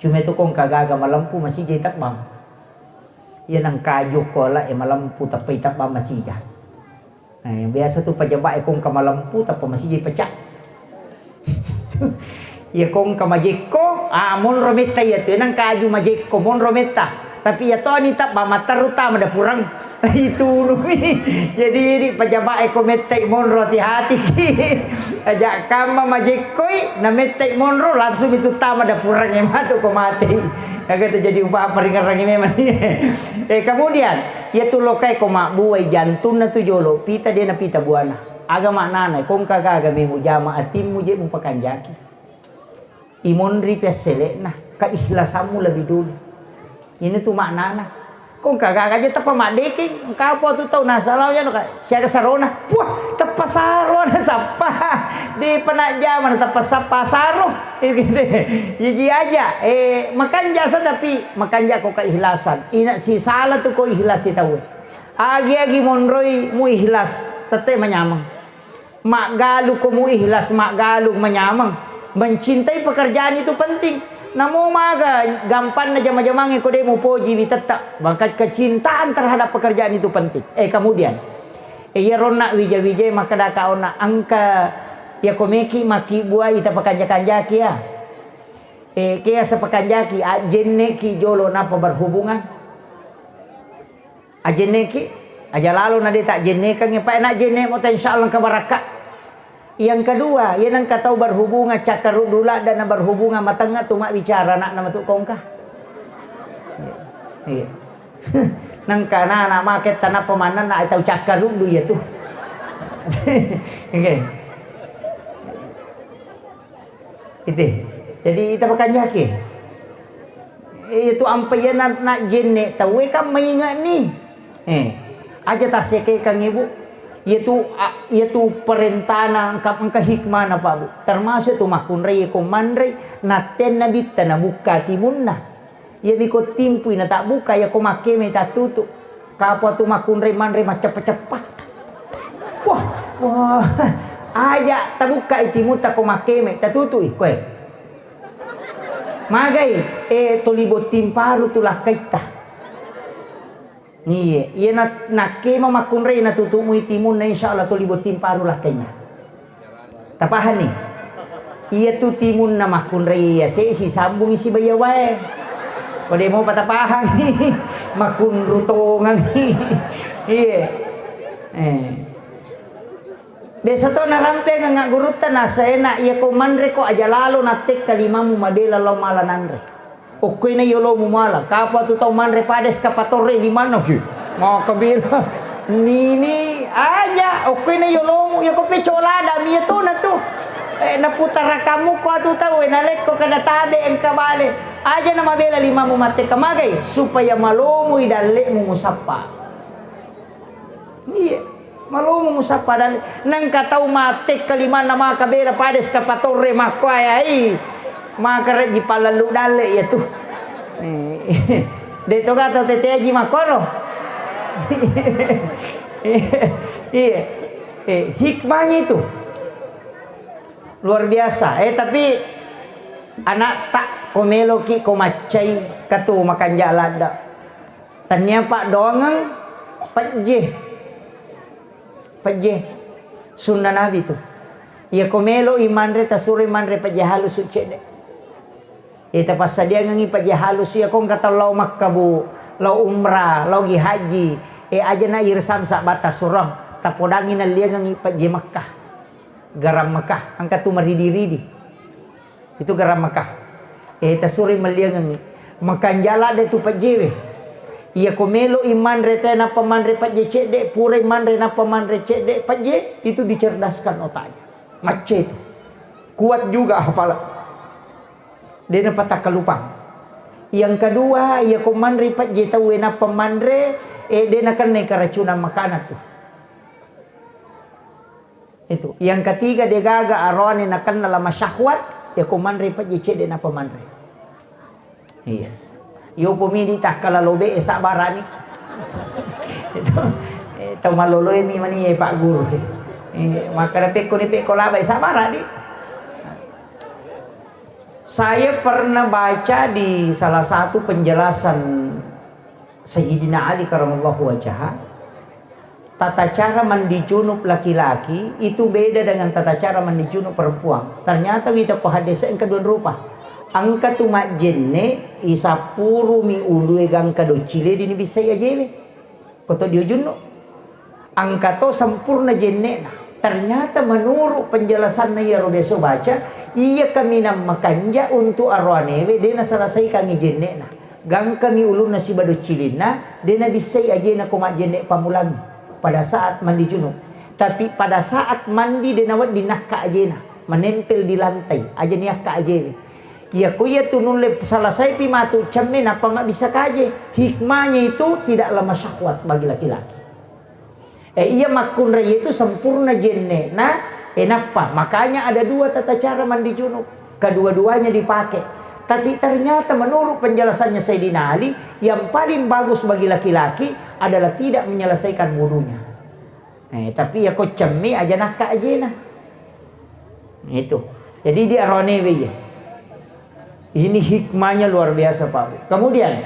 Cuma tu kongka gaga malempu masija itebbang. Iya nang kaju kola e malempu teppai tebbang masija. Eh, biasa tu pajaba e kongka malempu tappa masija ipecah. Iya kongka majekko, ah, monro metta iya tu, nang kaju majekko, monro metta. Tapi iya toni tebbang matteru tama dapureng. Itulumi. Jadi, ini pajaba e ko mettai monro, hati-hatiki. Aja kamma majekkoi, na mettai monro, langsung itu tama dapureng e matu ko matei. Aga terjadi upa apa ringerrangi memang. Eh, kemudian, iya tu lokai ko mabbuai jantunna tu jolo, pita de na pita buana. Aga maknana, kongka gaga memu jama atimmu je mupakanjaki. Imonri pi assele'na, keikhlasanmu lebih dulu. Ini tu maknana. Kongka gaga je teppa maddekeng, engka apa tu tau nasalau jano ka, siaga sarona. Wah, teppa sarona sappa. Di penajjaman teppa sappa saro. Jadi aja, eh, makanja sa tapi makanja ko keikhlasan. Ina sisala tu ko ikhlas si tau. Agi-agi monroi mu ikhlas, tette manyameng. Maggalung ko mu ikhlas, maggalung manyameng. Mencintai pekerjaan itu penting. Namo maga gampanna jama-jamangnge ko de mupojiwi tetta. Maka kecintaan terhadap pekerjaan itu penting. Eh, kemudian, eh, iya ronna wija-wija makkeda ka onna engka iya ko meki makkibbuai tapakanja-kanjaki ya. Eh, ke asa pakanjaki, ajjenneki jolo napa berhubungan. Ajenneki, aja lalo na de tajjennekangngi, pa na jennemo ta insyaallah engka barakka. Yang kedua, iya nengka tau berhubungan, cakkaruddu ladda na berhubungan, matengnga tu mabbicara anakna matu kongka. Iya. Nengka na, na make tanah pemanenna tau cakkaruddu iya tu. Oke. Ite. Jadi ita pakanjaki. Eh, itu ampe iya na, na jenne tauwe kan mainge'ni. Eh, aja tassekekangngi, Bu. Iya tu, a, iya tu perentana engka, engka hikmana, Pak, Bu. Termasuk tu makkunrai ko manre, nattenna bitta nabukka timunna. Iyami ko timpui natabbuka, iya ko makkemai tattutu. Kapang tu makkunrai manre macceppa-ceppa. Wah, wah. Aja tabukkai timutta ko makkemai, tatutui koe. Magai, eh, toli botting paru tu lakkaitta. Iye, iya na, nakkema makkunrai natutumu'i timunna, insyaallah toli botting paru lakkainna. Tapahanni? Iya tu timunna makkunrai iya se sisambung sibawa wae. Ko de mopa tapahanni, makkunru tongenni. Iye. Eh. Biasa to narampengeng gurutta nasaena iya ko manre ko aja lalo nattekka limamu mabela lao mala nanre. Okkoina yolomu mala, kapa tu tau manre pada eskapatorre limanna, ki. Maka bela. Nini aja, okkoina yolomu, ya ko pecola ada mi tona tu. Eh, naputarakammu ko atu tau, eh, nalekko kada tabe engka bale. Aja na mabela limamu mattekka magai, supaya malomui dallemu musappa. Iya, malomo musappa dalle. Nengka tau mattekka limanna maka bela pada eskapatorre makkuae ai. Maka rejji palellu dalle iya tu. Eh, de to gato teteji makkono. Iya. Eh, hikmahnya itu luar biasa. Eh, tapi anak tak ko meloki ko maccai katu makanja ladda. Tania paddoangeng pejje. Pejje. Sunna Nabi tu. Iya ko melo i manre, tasuroi manre pejje halusu cedde. Iya tapassadiangengi pejje halusu, iya ko engka tau lao Makka, Bu, lao umrah, lao gi haji. Eh, aja na irisam sabba tasurong. Tapodangi nalliangengi pejje Mekka. Garam Mekka. Engka tu maridi-ridi. Itu garam Mekah. Eh, tasuroi melliangengngi. Makanja ladde tu pejjewe. Iya ko melo i manre te nappa manre pejje cedde, purai manre nappa manre cedde pejje, itu dicerdaskan otaknya. Macca itu. Kuat juga hafalan. De napatakkalupang. Yang kedua, iya ko manre pejje tauwe nappa manre, eh, de nakennai keracunan makanan tu. Yang ketiga, degaga aroane nakenna lama syahwat, yako manre pejje cedde napa manre. Iya. Yo pomidi takkala lobe e sabbarani. Itu, eh, tau maloloe mi mani, eh, Pak Guru. Eh, makkada pekko ni pekko laba e sabbarani. Saya pernah baca di salah satu penjelasan Sayyidina Ali karamallahu wajhah, tata cara mandi junub laki-laki itu beda dengan tata cara mandi junub perempuan. Ternyata wita ko hadese engka dua rupa. Engka tu majjenne isappurumi ulue gangka doccile dini bissai ajewe. Koto dio junub. Engka to sempurna jenne'na. Ternyata menurut penjelasanna iyaro biasa baca, iya kaminang makanja untuk aroanewe de naselesaikangi jenne'na. Gangkami ulunna siba doccilinna, de nabissai ajena ko majjenne pammulang pada saat mandi junub. Tapi pada saat mandi de nawedding nakka ajena, menempel di lantai, aja niakka ajewe. Iya ko iya tu nulle selesaipi matu cemme nappa mabbissa kaje. Hikmahnya itu tidaklah masyahwat bagi laki-laki. Eh, iya makkunrai itu sempurna jenne'na, eh, nappa. Makanya ada dua tata cara mandi junub. Kedua-duanya dipakai. Tapi ternyata menurut penjelasannya Sayyidina Ali, yang paling bagus bagi laki-laki adalah tidak menyelesaikan wudunya. Eh, tapi iya ko cemme aja nakka ajena. Itu. Jadi di aroanewe iya. Ini hikmahnya luar biasa, Pak Bu. Kemudian,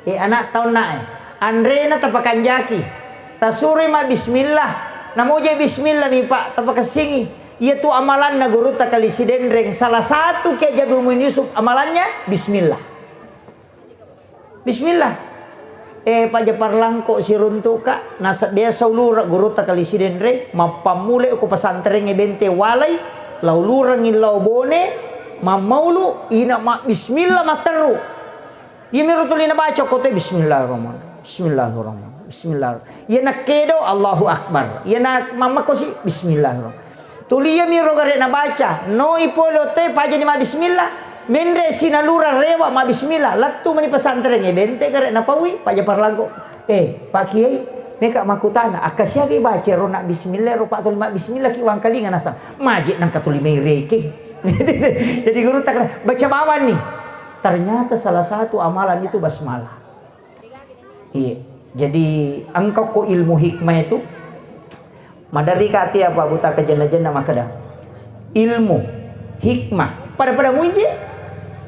eh, anak taunna, eh, anrena tapakanjaki. Tasuroi mabbismillah. Namoje bismillah mi, Pak, tapakessingi. Iya tu amalanna gurutta Kali Sidenreng. Salah satu Kiai Haji Abdul Muin Yusuf amalannya bismillah. Bismillah. Eh, Pak Japar Langko siruntuka, nasab biasa ulura gurutta Kali Sidenreng, mappammula ko pesantrengnge Bente Walai, laulurengngi lao Bone, mammaulu, ina mabbismillah matteru. Iyamiro tuli nabaca kote, bismillahirrahmanirrahim, bismillahirrahmanirrahim, bismillah. Iya nakkedo, Allahu Akbar. Iya na mammakosi, bismillahirrahmanirrahim. Tuli iyamiro gare nabaca, noi pole otte pajani mabbismillah. Menre sinalura rewa mabbismillah, lettu mani pesantrengnge Bente gare napaui, Pak Japar Langko. Eh, Pak Kiai, meka makkutana, akkasiaga baca ro nak bismillah, ro Pak tuli mabbismillah ki wangkalinga nasang. Maje nangka tuli mai reke. Jadi guru tak baca bawang nih. Ternyata salah satu amalan itu basmalah. Iya. Jadi, engka ko ilmu hikmah itu, maderri ka tia Pak Buta kejenna-jenna makkeda, ilmu, hikmah, pada-pada muije.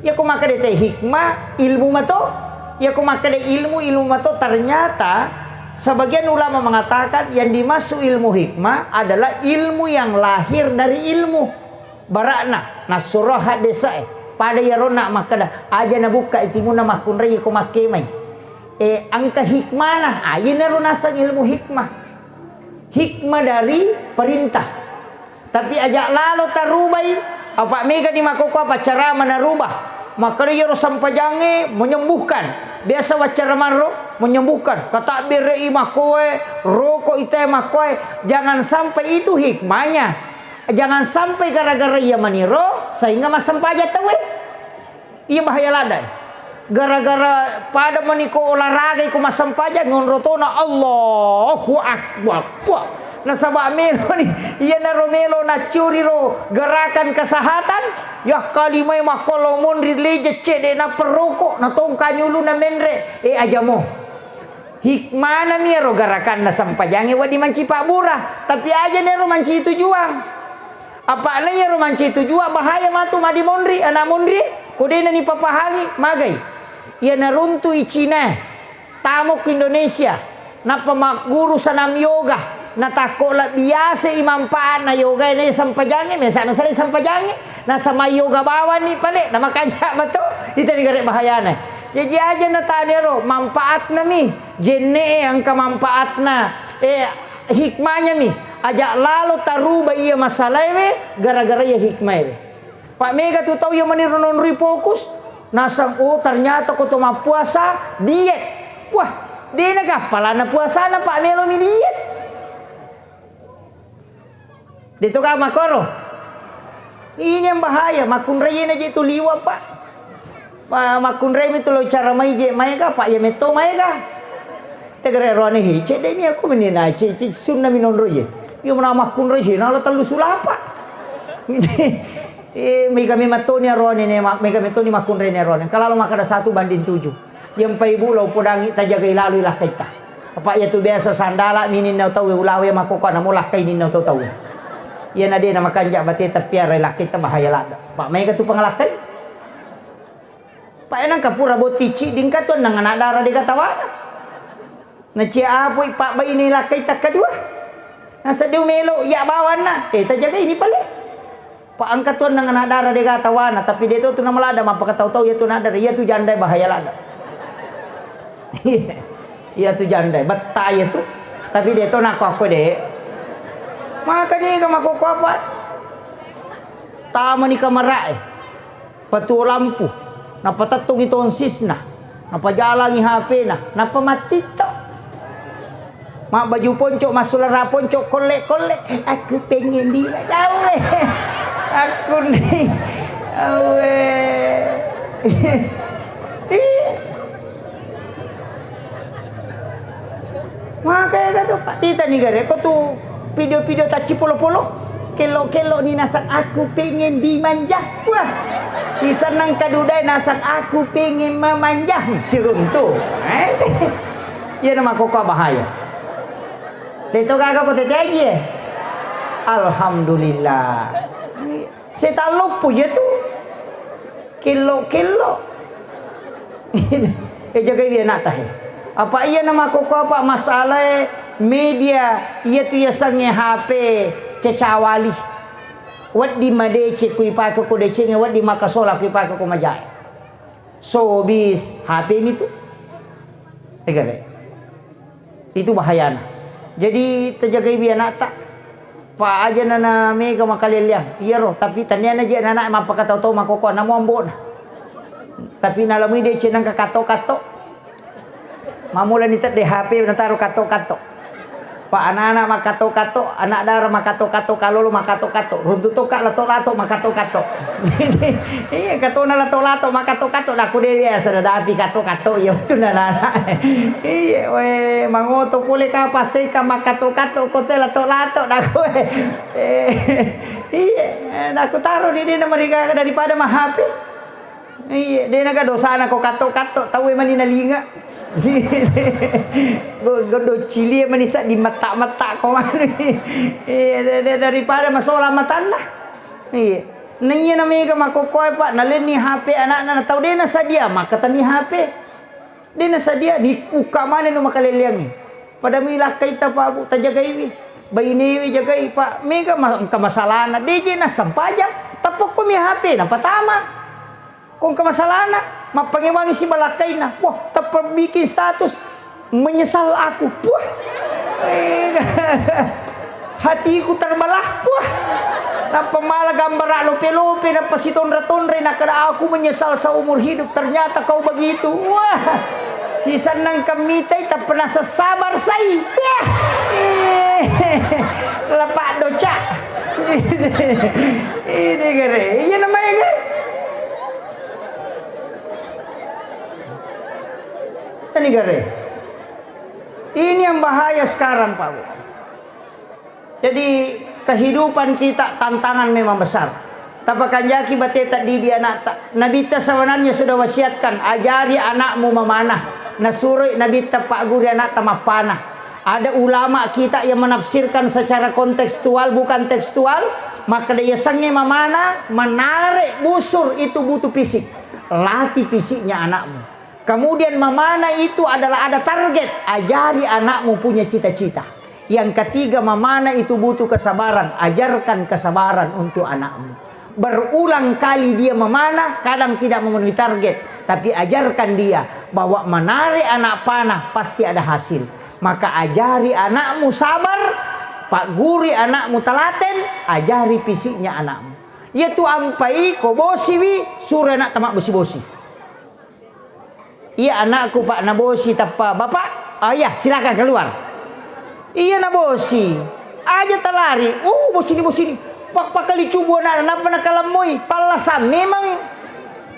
Iya ko makkeda te hikmah, ilmu mato. Iya ko makkeda ilmu, ilmu mato. Ternyata, sebagian ulama mengatakan yang dimaksud ilmu hikmah adalah ilmu yang lahir dari ilmu. Bara'na, nassuro haddese'e. Pada iyaronna makkeda, aja nabukka itimunna makkunrai ko makkemai. Eh, engka hikmana, ah, iyanaro naseng ilmu hikmah. Hikmah dari perintah. Tapi aja lalo tarubai, apa mega di makkokko apa carama narubah. Makkeda iyaro sempajangnge menyembuhkan. Biasa waccara marro, menyembuhkan. Katabbere'i makkoe, roko ite makkoe. Jangan sampai itu hikmahnya. Jangan sampai gara-gara iya maniro sehingga massempajang tauwe. Iya bahaya ladde. Gara-gara pada maniko olahraga iko massempajang ngonro tona Allahu Akbar. Wah. Nasaba meloni, iyanaro melo naccuriro gerakan kesehatan, yakkalimai makko lao monri leje cedde na perroko, na tongkani uluna menre, eh, ajamo. Hikmana mi ero garakanna sempajangnge wedding manci pabbura, tapi aja nero manci tujuang. Apa'na iyaro manci tujuang bahaya matu madi monri, anak monri, ko de'na nipapahangi, magai. Iya naruntui Cina, tamo ku Indonesia, nappa magguru senam yoga, natakko lebbi yase i manfaatna yoga ini sempajangnge, mesa'na sale sempajangnge, nasama yoga bawanni pale, namakanja matu, itani gare bahayana. Jaji aja natani ero, manfaatna mi, jenne e engka manfaatna, eh, hikmahnya mi, aja lalo taruba iya masalaewe, gara-gara iya hikmaewe. Pak mega tu tau iya maniro nonroi fokus, nasang, oh, ternyata ko to mappuasa, diet. Wah, de'na gappalana puasana, Pak, melo mi diet. De'to ka makkoro. Ini yang bahaya, makkunrai na je tu liwa, Pak. Ma-, makkunrai mi tu lo cara mai je, mai ka, Pak, ya metto mai ka. Tegere roane hi, cedde ni aku menina, ce-, ce-, sunna mi nonro je. Iya mena makkunrai sina la tellu sulapa. Eh, mega memang toni aroane ne, ma-, mega metoni makkunrai ne aroane. Engka lalo makkeda satu banding tujuh. Yang paibu lao podangi tajagai lalo lakkaitta. Apa iya tu biasa sandala mininna tau ulawe makoko namo lakkai ninna tau tau. Iya na de na makanja bate tapiara lakkaitta bahaya ladda. Pak mega tu pangalakkai. Pak enang kapura bottici dingka tu nang anak dara dega tawana. Nacia apoi pabbaine lakkai takkadua. Naseddeu melo iya bawanna. Eh, tajagai ni pale. Pa engka tuang nang anak dara dega tawana, tapi de to tu namalada mappakatau-tau iya tu anak dara, iya tu janda bahaya lada. Iya tu janda, betta iya tu. Tapi de to nako aku de. Maka ni ka makoko apa? Tamani kamarae. Patuo lampu, napatettungi tonsisna, napajalangi H P-na, nappa mattitto. Mabbaju ponco, massulara ponco, kolle-kolle. Aku pengen dia. Awe. Aku ni. Awe. Iya. Makanya kata Pak Tita nih gare, kok tuh video-video taci polo-polo, kelok-kelok nih nasang aku pengen dimanja. Wah, bisa nang kadudai nasang aku pengen memanja. Hmm, siruntu. Eh? Iya nama kok bahaya. Deto kagak kok tete aja. Alhamdulillah. Setan loppo iya tu. Kello-kello. Eh, jagai dia anak tahe. Apa iya nama koko apa masalah media iya tu iya sange H P cecawali. Wedding madeceng ku ipake ko decengnge, wedding makasola ku ipake ko majae. Sobis H P mi tu. Tegare. Itu bahayana. Jadi, tajagaiwi anakta. Pa aja nana mega makalelleang. Iyaro, tapi taniana je anak mappakatau-tau makkokkoe, namo ambo'na. Tapi nalamui deceng nengka katto-katto. Mamulani tedde H P nataro katto-katto. Pa anak-anak makkatto-katto, anak dara makkatto-katto, kalolo makkatto-katto. Runtu tokka lato-lato makkatto-katto. Iya, katona lato-lato makkatto-katto, nakko de biasa nadapi katto-katto, iya, wettuna nana. Iya, we, mangoto pole ka passeika makkatto-katto, kote lato-lato, nakko, eh, iya, eh, nakko taro di dena marigaga daripada ma H P. Iya, de naga dosana ko katto-katto, tauwe mani nalinga. Go-, godo cilie mani sa di metta-metta ko mani. Iya, de-, de-, daripada masola matanna. Iya. Naiya na mega makkokkoe, Pak, nalenni H P anakna, na tau de nasadia, makkatani H P. De nasadia, ni ukka mane no makalelleangngi. Pada mi lakkaita, Pak, Bu, tajagaiwi. Bainewi jagai, Pak, mega ma-, engka masalahna. De je nassempajang, tappokkomi H P, napatama. Ko engka masalahna, mappangewangi sibalakkainna. Wah, tappa bikin status, "Menyesal aku." Puah. Eh, hatiku terbelah. Puah. Nappa mala gambara lope-lope, nappa sitonra-tonre, nakkeda, "Aku menyesal seumur hidup. Ternyata kau begitu." Wah. Sisennang kamitai, tappa nasessabar sai. Wah. Eh, lepak doca. Ini gare. Iya namanya gare. Ini gare. Ini yang bahaya sekarang, Pak Bu. Jadi, kehidupan kita tantangan memang besar. Tapakanjaki bateta didi anakta. Nabitta sebenarnya sudah wasiatkan, ajari anakmu memanah. Nasuroi Nabitta pagguri anakta mappanah. Ada ulama kita yang menafsirkan secara kontekstual, bukan tekstual, makkeda yasengnge mamana, menarik busur itu butuh fisik. Latih fisiknya anakmu. Kemudian memanah itu adalah ada target, ajari anakmu punya cita-cita. Yang ketiga, memanah itu butuh kesabaran, ajarkan kesabaran untuk anakmu. Berulang kali dia memanah, kadang tidak memenuhi target, tapi ajarkan dia bahwa menarik anak panah pasti ada hasil. Maka ajari anakmu sabar, pagguri anakmu telaten, ajari fisiknya anakmu. Iya tu ampai ko bosiwi, suro anakta mabbosi-bosi. Iya anakku, Pak, nabosi tappa, "Bapak, ah, iya, silakan keluar." Iya nabosi. Aja talari. Oh, bosini, bosini. Pak, pakali cubu anakna, nappa nakalemmoi. Pallasa memang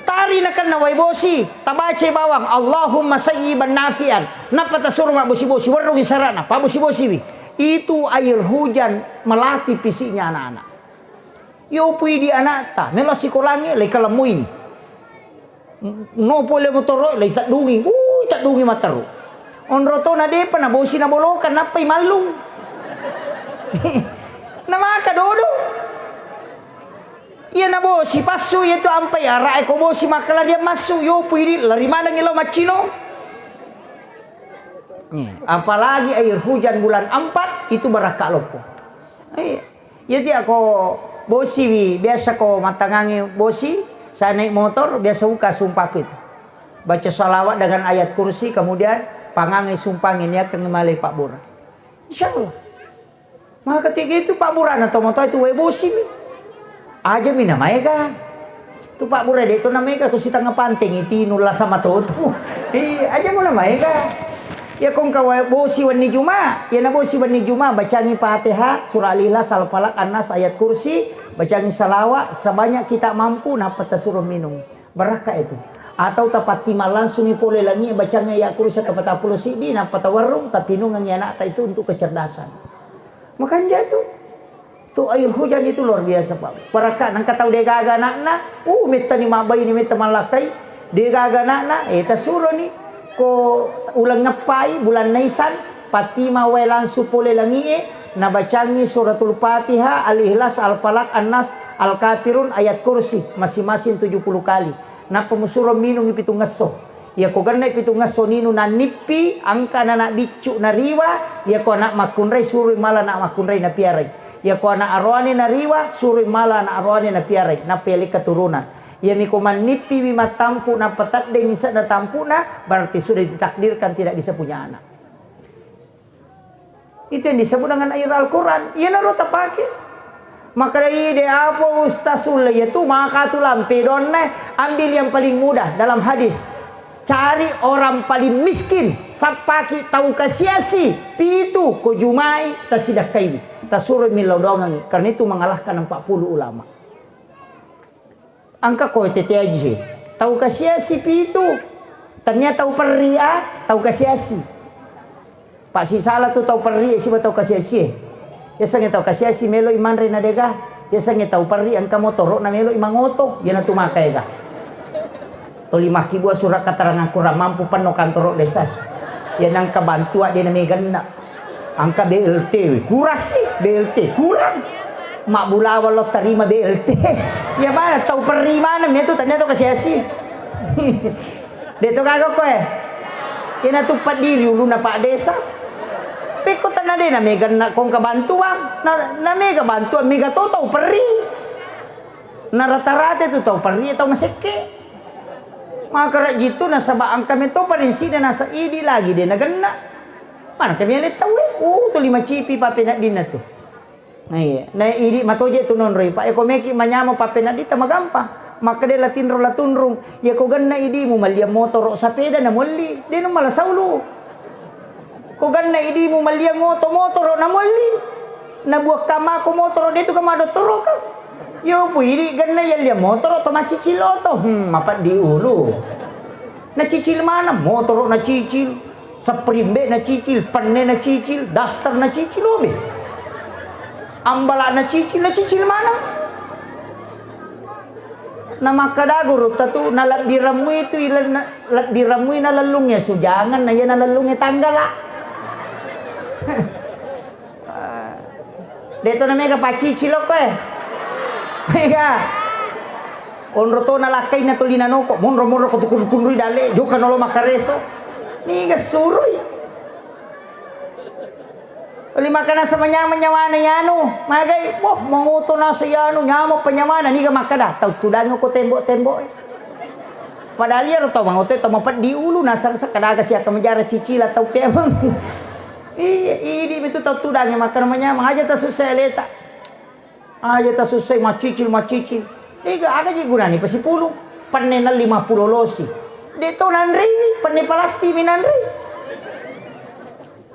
tari nakenna wai bosi. Tabacai bawang, "Allahumma sayyiban nafi'an." Nappa tasuro mabbosi-bosi, werrungi sarana, pabbosi-bosiwi. Itu air hujan melatih fisiknya anak-anak. Yo pui di anakta, melo sikolangnge, lai kalemmuini. No pole motoro, lai teddungi. Uh, teddungi matteru. Onro to na depa, na bosi na bolokan, nappai mallung. Na maka dodo. Iya na bosi passu, iya tu ampai arae ko bosi makkalarian massu, yo pui di, lari manengi lao maccino. Nih, apalagi air hujan bulan empat, itu barakka loppo. Iya. Iya, tiako bosiwi, biasa ko mattangangi bosi, saya naik motor, biasa uka sumpaku itu. Baca salawat dengan ayat kursi, kemudian pangangi sumpangi, niakangi malai pabbura. Insya Allah. Maka ketika itu pabburana to motor itu wae bosiwi. Aja mina maega. Tu pabbura de to na mega ko sitanga panteng itinu la sama to tu. Iya, aja mula maega. Ya kong kawa bosi wenni Juma, ya na bosi wenni Juma, bacangi Fatihah, surah Al-Ikhlas, Al-Falaq, An-Nas, ayat kursi, bacangi salawat sebanyak kita mampu, nappa tasuro minum. Barakka itu. Atau tapattima langsungi pole langi, bacangi ayat kursi atau patappulo siddi, nappa tawarrung, tapinungangi anakta itu untuk kecerdasan. Makanja tu. Tu air hujan itu luar biasa, Pak. Barakka, nangka tau degaga anakna, uh, mettani mabbaini, metta mallakkai, degaga anakna, eh, tasuroni ko uleng ngeppai, bulan Naisan, pattima wae langsu pole langie, nabacangi suratul Fatihah, Al-Ikhlas, Al-Falaq, An-Nas, Al-Kafirun, ayat kursi, masing-masing tujuh puluh kali. Nappa musuro minungi pitungngesso. Iyako gennai pitungngesso ninu nannippi, engka anak biccu nariwa, iyako anak makkunrai suroi mala anak makkunrai napiarai. Iyako anak aroane nariwa, suroi mala anak aroane napiarai, nappa yalekka turunan. Iyamiko mannippiwi mattampu nappa teddengngi se'na tampuna, berarti sudah ditakdirkan tidak bisa punya anak. Itu yang disebut dengan air Al-Quran. Iyanaro tapake. Makkeda, "Ide apa Ustaz Ulle, iya tu maka tu lampe donna, ambil yang paling mudah dalam hadis. Cari orang paling miskin, sappaki tau kasiasi, pitu ko jumai, tasidakkaiwi, tasuro millau doangangi." Karena itu mengalahkan empat puluh ulama. Engka koe tette aji he. Tau kasiasi pitu. Tania tau perri a, tau kasiasi. Pak sisala tu tau perri e siba tau kasiasi e. Yasengnge tau kasiasi melo i manre na dega. Yasengnge tau perri engka motoro na melo i mangoto. Iyana tu maka ega. Toli makkibua surat keterangan kurang mampu penno kantoro desa. Iya nangka bantua de na meganna. Engka B L T, weh, kurang sih B L T, kurang. Mabbulawa lo tarima B L T. Ya mana tau perri mana metu tanya to kasiasi. De to gaga koe. Ina tu paddiri uluna Pak Desa. Pekko tanah de na mega na kongka bantuan. Na, na mega bantuan mega to tau perri. Na rata-rata tu tau perri tau masekke. Maka rajin tu nasaba engka meto parinsi de nasa idi lagi de na genna. Mana kami ale tau, uh, tu lima cipi papeneddinna tu. Nah, iya. Na idi matoje tu nonroi, Pak. Eko meki manyama papeneddi ta magampang. Makkeda la tinro la tunrung. Iya ko genna idimu malliang motoro sapeda na molli. De nu mala saulu. Ko genna idimu malliang oto motoro na molli. Na buakka mako motoro de tu kama dottoro ka. Yo pu idi genna yalliang motoro to macicil oto. Hmm, mapeddi ulu. Na cicil mana motoro na cicil. Sapperimbe na cicil, penne na cicil, daster na cicil, obe. Ambala na cicil, na cicil mana? Na makkeda gurutta tu, na lebbi remmui tu ilenna, lebbi remmui na lellungnge sujangan, na iya na lellungnge tanggala. De to na mega paccicil okko e. Mega. Onro to na lakkainna tolina noko, monro-monro ko tu kunru-kunrui dalle, joka nolo makkareso. Niga surui. Oli makkana sama nyama nyawana yanu, magai, boh, mangoto nasa yanu, nyama penyawana, niga makkada, tau tudangi ko tembok-tembok e. Padahal iyaro tau mangoto tau mapeddi ulu, nasang sakadaga siakka majara cicila tau peameng. Iya, idi mitu tau tudangi makkana manyameng, aja tasussai aleta. Aja tasussai maccicil, maccicil. Ega aga ji gunani pasipulung. Penne na lima pulo losi. De to nanrei, penne palasti mi nanrei.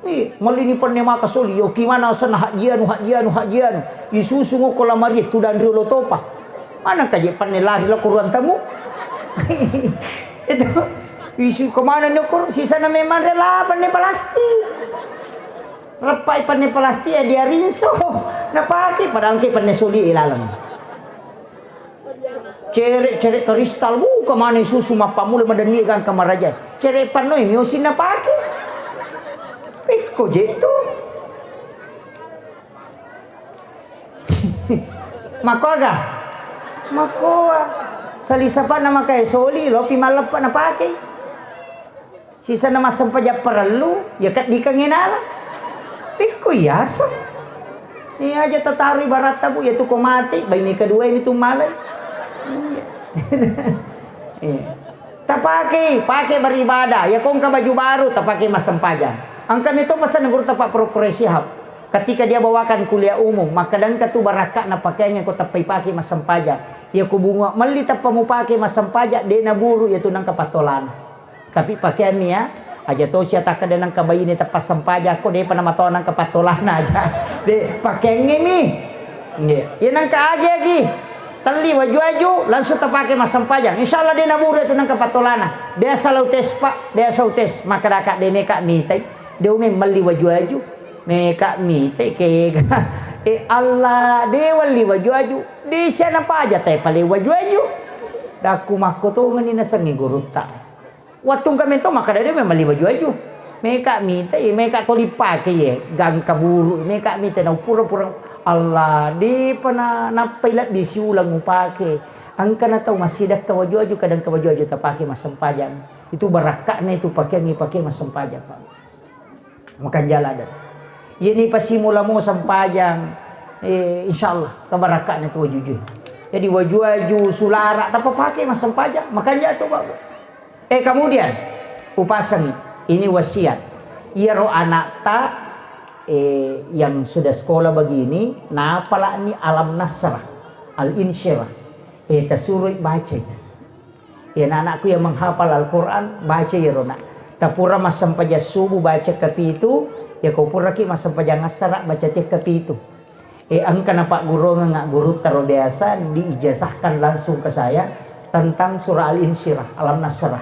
Ih, mallini penne maka soli, yo kimana sana hajianu, hajianu, hajianu. Isusu ngoko lamari tudanri lo topa. Mana kaje penne lari lo kuruan tamu. Itu isu kemana nyokor, sisana memang rela penne palasti. Reppai penne plastik e, dia rinso. Napake, padahal engka penne soli e laleng. Cere'-cere' kristal, wuh, kemana susu mappammula madenni gangka maraja. Cere' pannoi miosi napake. Pekko je tu. Makoga? Makoa. Salisapana makae soli, lopi malleppa napake. Sisenna massempajang parellu, ya keddikengnge nala. Pekko iyaseng. Iya aja tataro ibaratta, Bu, ya tu ko mati, baine kedua ini tu malai. Iya. Iya. Tapake, pake beribadah. Ya ko engka baju baru, tapake massempajang. Engka mi to pesan guru tapa Prof Quraish Shihab. Ketika dia bawakan kuliah umum, makkeda engka tu barakka'na pakeangnge ko tappai pake massempajang. Ya ko bunga melli tappa mupake massempajang, de naburu ya tu nengka pattolana. Tapi pakeanni ya, aja to sia takkeda nengka baine tappa sempajang ko depa namatoa nengka pattolana aja. De, pakeangnge mi. Nggih. Iya nengka aja ki. Telli waju-waju langsung tapake massempajang. Insya Allah de naburu itu nengka pattolana. Biasa lau tes, Pak, biasa tes. Maka daka de meka mitai. De umi melli waju-waju. Meka mitai kega. Eh Allah, de welli waju-waju. De siana paja tai pale waju-waju. Dakku makkotongeni nasengi gurutta. Wettu engka mento makkeda de melli waju-waju. Meka mitai, meka toli pake ye, gangka buru, meka mitai na pura-pura Allah, depa na nappai lebbi siulang upake. Engka na tau massidakka waju-waju, kadang ka waju-waju tapake massempajang. Itu barakka'na itu pakeang ipake massempajang, Pak. Makanja ladde. Iyeni pasimula mo sempajang, eh, insya Allah, kabarakka'na tu waju-waju. Jadi waju-waju, sulara, tappa pake massempajang, makanja tu, Pak. Eh, kemudian, upaseng, ini wasiat. Iyaro anakta, eh, yang sudah sekolah begini, napalani Alam Nasrah, Al-Insyirah. Eh, tasuroi bacai. Iyana anakku yang menghafal Al-Quran, baca iyaro, Nak. Tapura massempajang subuh, baca kapitu, ya ko puraki massempajang assara, baca tia kapitu. Eh, engka napaggurungeng gurutta ro biasa diijazahkan langsung ke saya tentang surah Al-Insyirah, Alam Nasrah.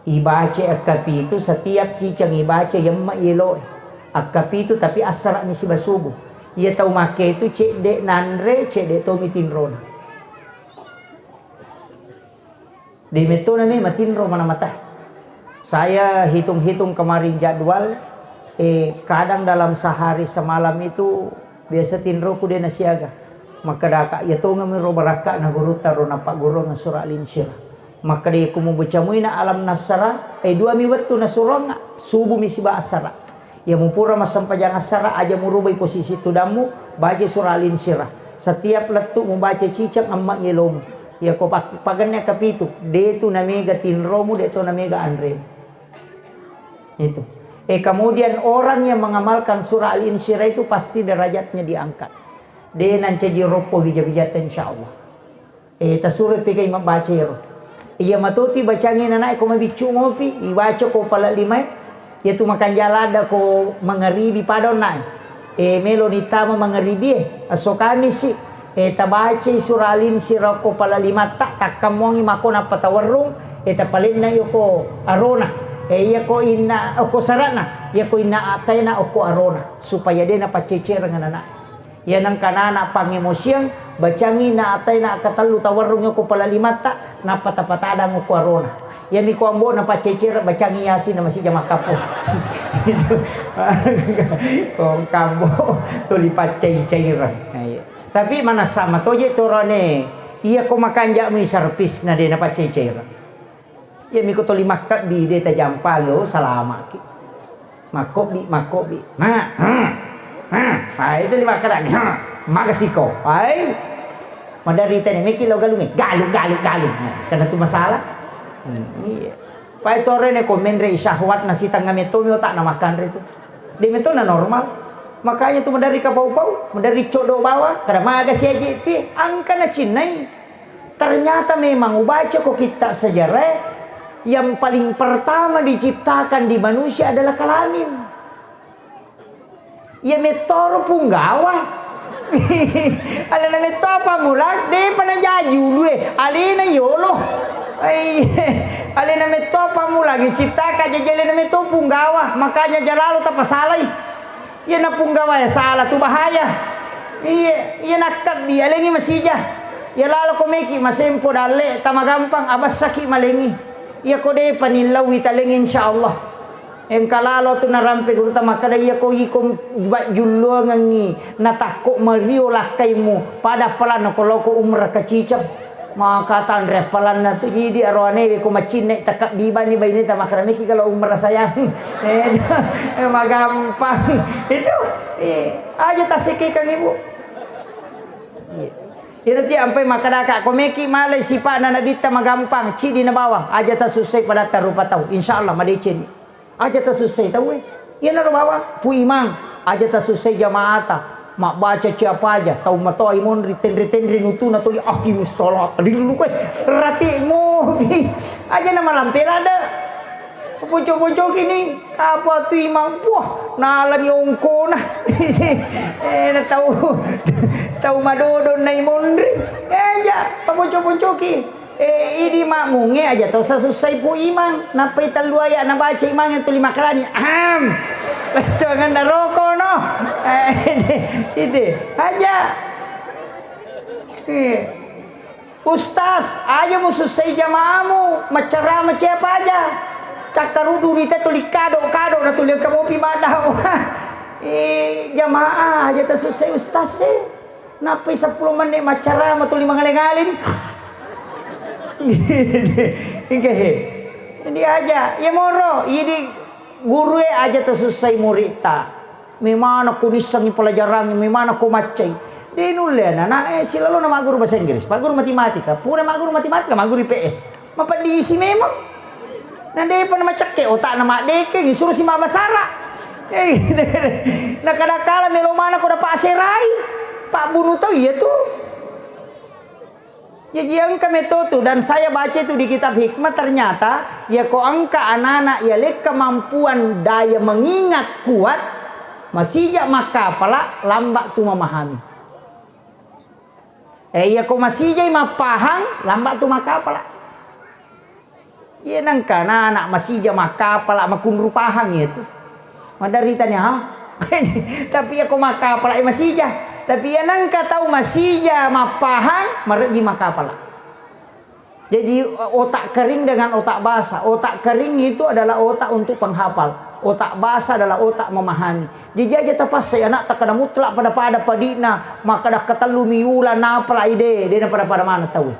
Ibaca akkapitu, setiap ciceng ibaca yemme iyelo. Akkapitu tapi assara mi siba subuh. Iya tau makke itu cedde nanre, cedde tomi tinrona. De metto nami matinro mana mata. Saya hitung-hitung kemarin jadwal, eh, kadang dalam sehari semalam itu biasa tinroku de nasiaga. Makkedaka, ya tongeng mi ro barakka'na gurutta ro napaggurungeng surah Al-Insyirah. Makkeda, iya ko mubaca muina Alam Nasrah, eh, dua mi wettu nasuronga, subuh mi siba assara. Iya mupura massempajang assara, aja murubai posisi tudammu, baca surah Al-Insyirah. Setiap lettu mubaca ciceng, amma yelomu. Iya ko pak-, paganna kapitu, de tu namega tinromu, de to namega anre. Itu. Eh, kemudian orang yang mengamalkan surah Al-Insyirah itu pasti derajatnya diangkat. De nancaji roppo bija-bijatta, insya Allah. Eh, tasuroi pegai mabbaca iyaro. Iya matoti bacangi nanae ko mabiccu mopi, ibaca ko pala limae. Iya tu makanja ladde ko mangaribi pada onna. Eh, melo ni tama mangaribi e, esso Kamisi. Eh, tabacai surah Al-Insyirah ko pala limatta, takkammongi mako nappa tawerrung, eh, tapalenna iyo ko arona. Eh, iya ko inna, okko sarana, iya ko inna ataena okko arona, supaya de napacceccereng anana. Iya nengka nana pangemosiang, bacangi na ataina katellu tawerrung ko pala limatta, nappa tapatadang ko arona. Iyami ko ambo na paccecere, bacangi Yasin na masija makkappo. Ko kambo tuli paccai-caireng. Nah, iya. Tapi manassa matoje torone, iya ko makanja mi servis na de na paccai-caireng. Iyami ko toli makkebbi de tajampangi, oh, salamaki. Makkobbi, makkobbi. Nah, hmm, hmm. Ai, itu lima kali. Ha, makasih ko. Ai. Madari tene meki lo galungi. Galu, galu, galu. Nah, karena itu masalah. Hmm, iya. Pai torene ko menre syahwat nasi tengah metomi otak na makanre itu. De metona normal. Makanya tu madari kapau-pau, madari codo bawa, kada maga siaji ti, angka na cinnai. Ternyata memang ubaca ko kitta sejarah, yang paling pertama diciptakan di manusia adalah kalamin. Iya mettoro punggawa. Alena metto pammula, depa najaji ulue, alena yolo. Ai, alena metto pammula, diciptakan jaji alena metto punggawa, makanya jalalo tapasalai. Iya napunggawae sala tu bahaya. Iya, iya nakkabbi alengi masija. Iya lalo ko meki masempo dalle tamagampang abessaki malengi. Iya ko depa nillaui talengi insyaallah. Engka lalo tu narampe gurutta makkeda iya ko iko bajjulluangengngi natakko mario lakkaimu pada pelanna ko loko umrah kaciceng. Maka tanre palanna tu, jadi aroane ko macinne takabbi bani baineta makkeda meki kalau umrah sayang. Eh, magampang. Itu, eh, aja tasikikang ibu. Iya. Iyaro ti ampai makkedaka ko meki malai sipa'na nabitta magampang, cidi na bawang, aja tasussai padatta rupa tau. Insyaallah madeceng. Aja tasussai tauwe. Iyanaro bawang, Pu Imang, aja tasussai jamaata. Mabbaca ciapa aja, tau matoa imonri, tenre-tenre nutuna tuli, aqimis shalat, dillu koe, rati mopi. Aja na malampe lada. Ponco-poncoki ni, apa tu Imang, puah, nalani ongkona. Eh, na tau, tau madodong na imonri. Eh, aja, paponco-poncoki. Eh, idi makmungnge aja to sasussai Pu Imang, nappai tellu aya nabaca Imang yang tuli makarani. Ahem. Lettuangenna roko no. Eh, ide, ide. Aja. Eh. Ustaz, aja musussai jamaamu, maccarama ciapa aja. Takkarudu ni te tuli kado-kado na tuli engka mopi maddakwah. Eh, jamaah aja tasussai ustaz e. Nappai seppulo menit maccarama tuli mangaleng-aleng. Engka he. Jadi aja, iya moro, idi gurue aja tasussai muritta. Memana ko nissengi pelajarangnge, memana ko maccai. De nulle anak-anak e silalona magguru bahasa Inggris, magguru matematika, pura magguru matematika, magguru I P S. Mapeddisi memang. Na depa na macekke otakna maddekeng, suruh si mabbasara. Eh, nakadakala melo mana ko dapat aserai. Pak bunuh tau iya tu. Jaji engka meto tu, dan saya baca itu di kitab hikmah, ternyata ya ko engka anak-anak ya lekka mampuan daya mengingat kuat, masija makkapala, lamba tu memahami. Eh, iya ko masijai mappahang, lamba tu makkapala. Iya nengka anak-anak masija makkapala makunru pahang iya tu. Maderita ni, ha? Tapi iya ko makkapala, eh, masija. Tapi iya nengka tau masija mappahang, mareji makkapala. Jadi, otak kering dengan otak basah. Otak kering itu adalah otak untuk penghafal. Otak basah adalah otak memahami. Jadi aja tapassai anak takkeda mutlak pada-pada padina, makkeda katellu mi ula napala ide, de na pada-pada mana tau.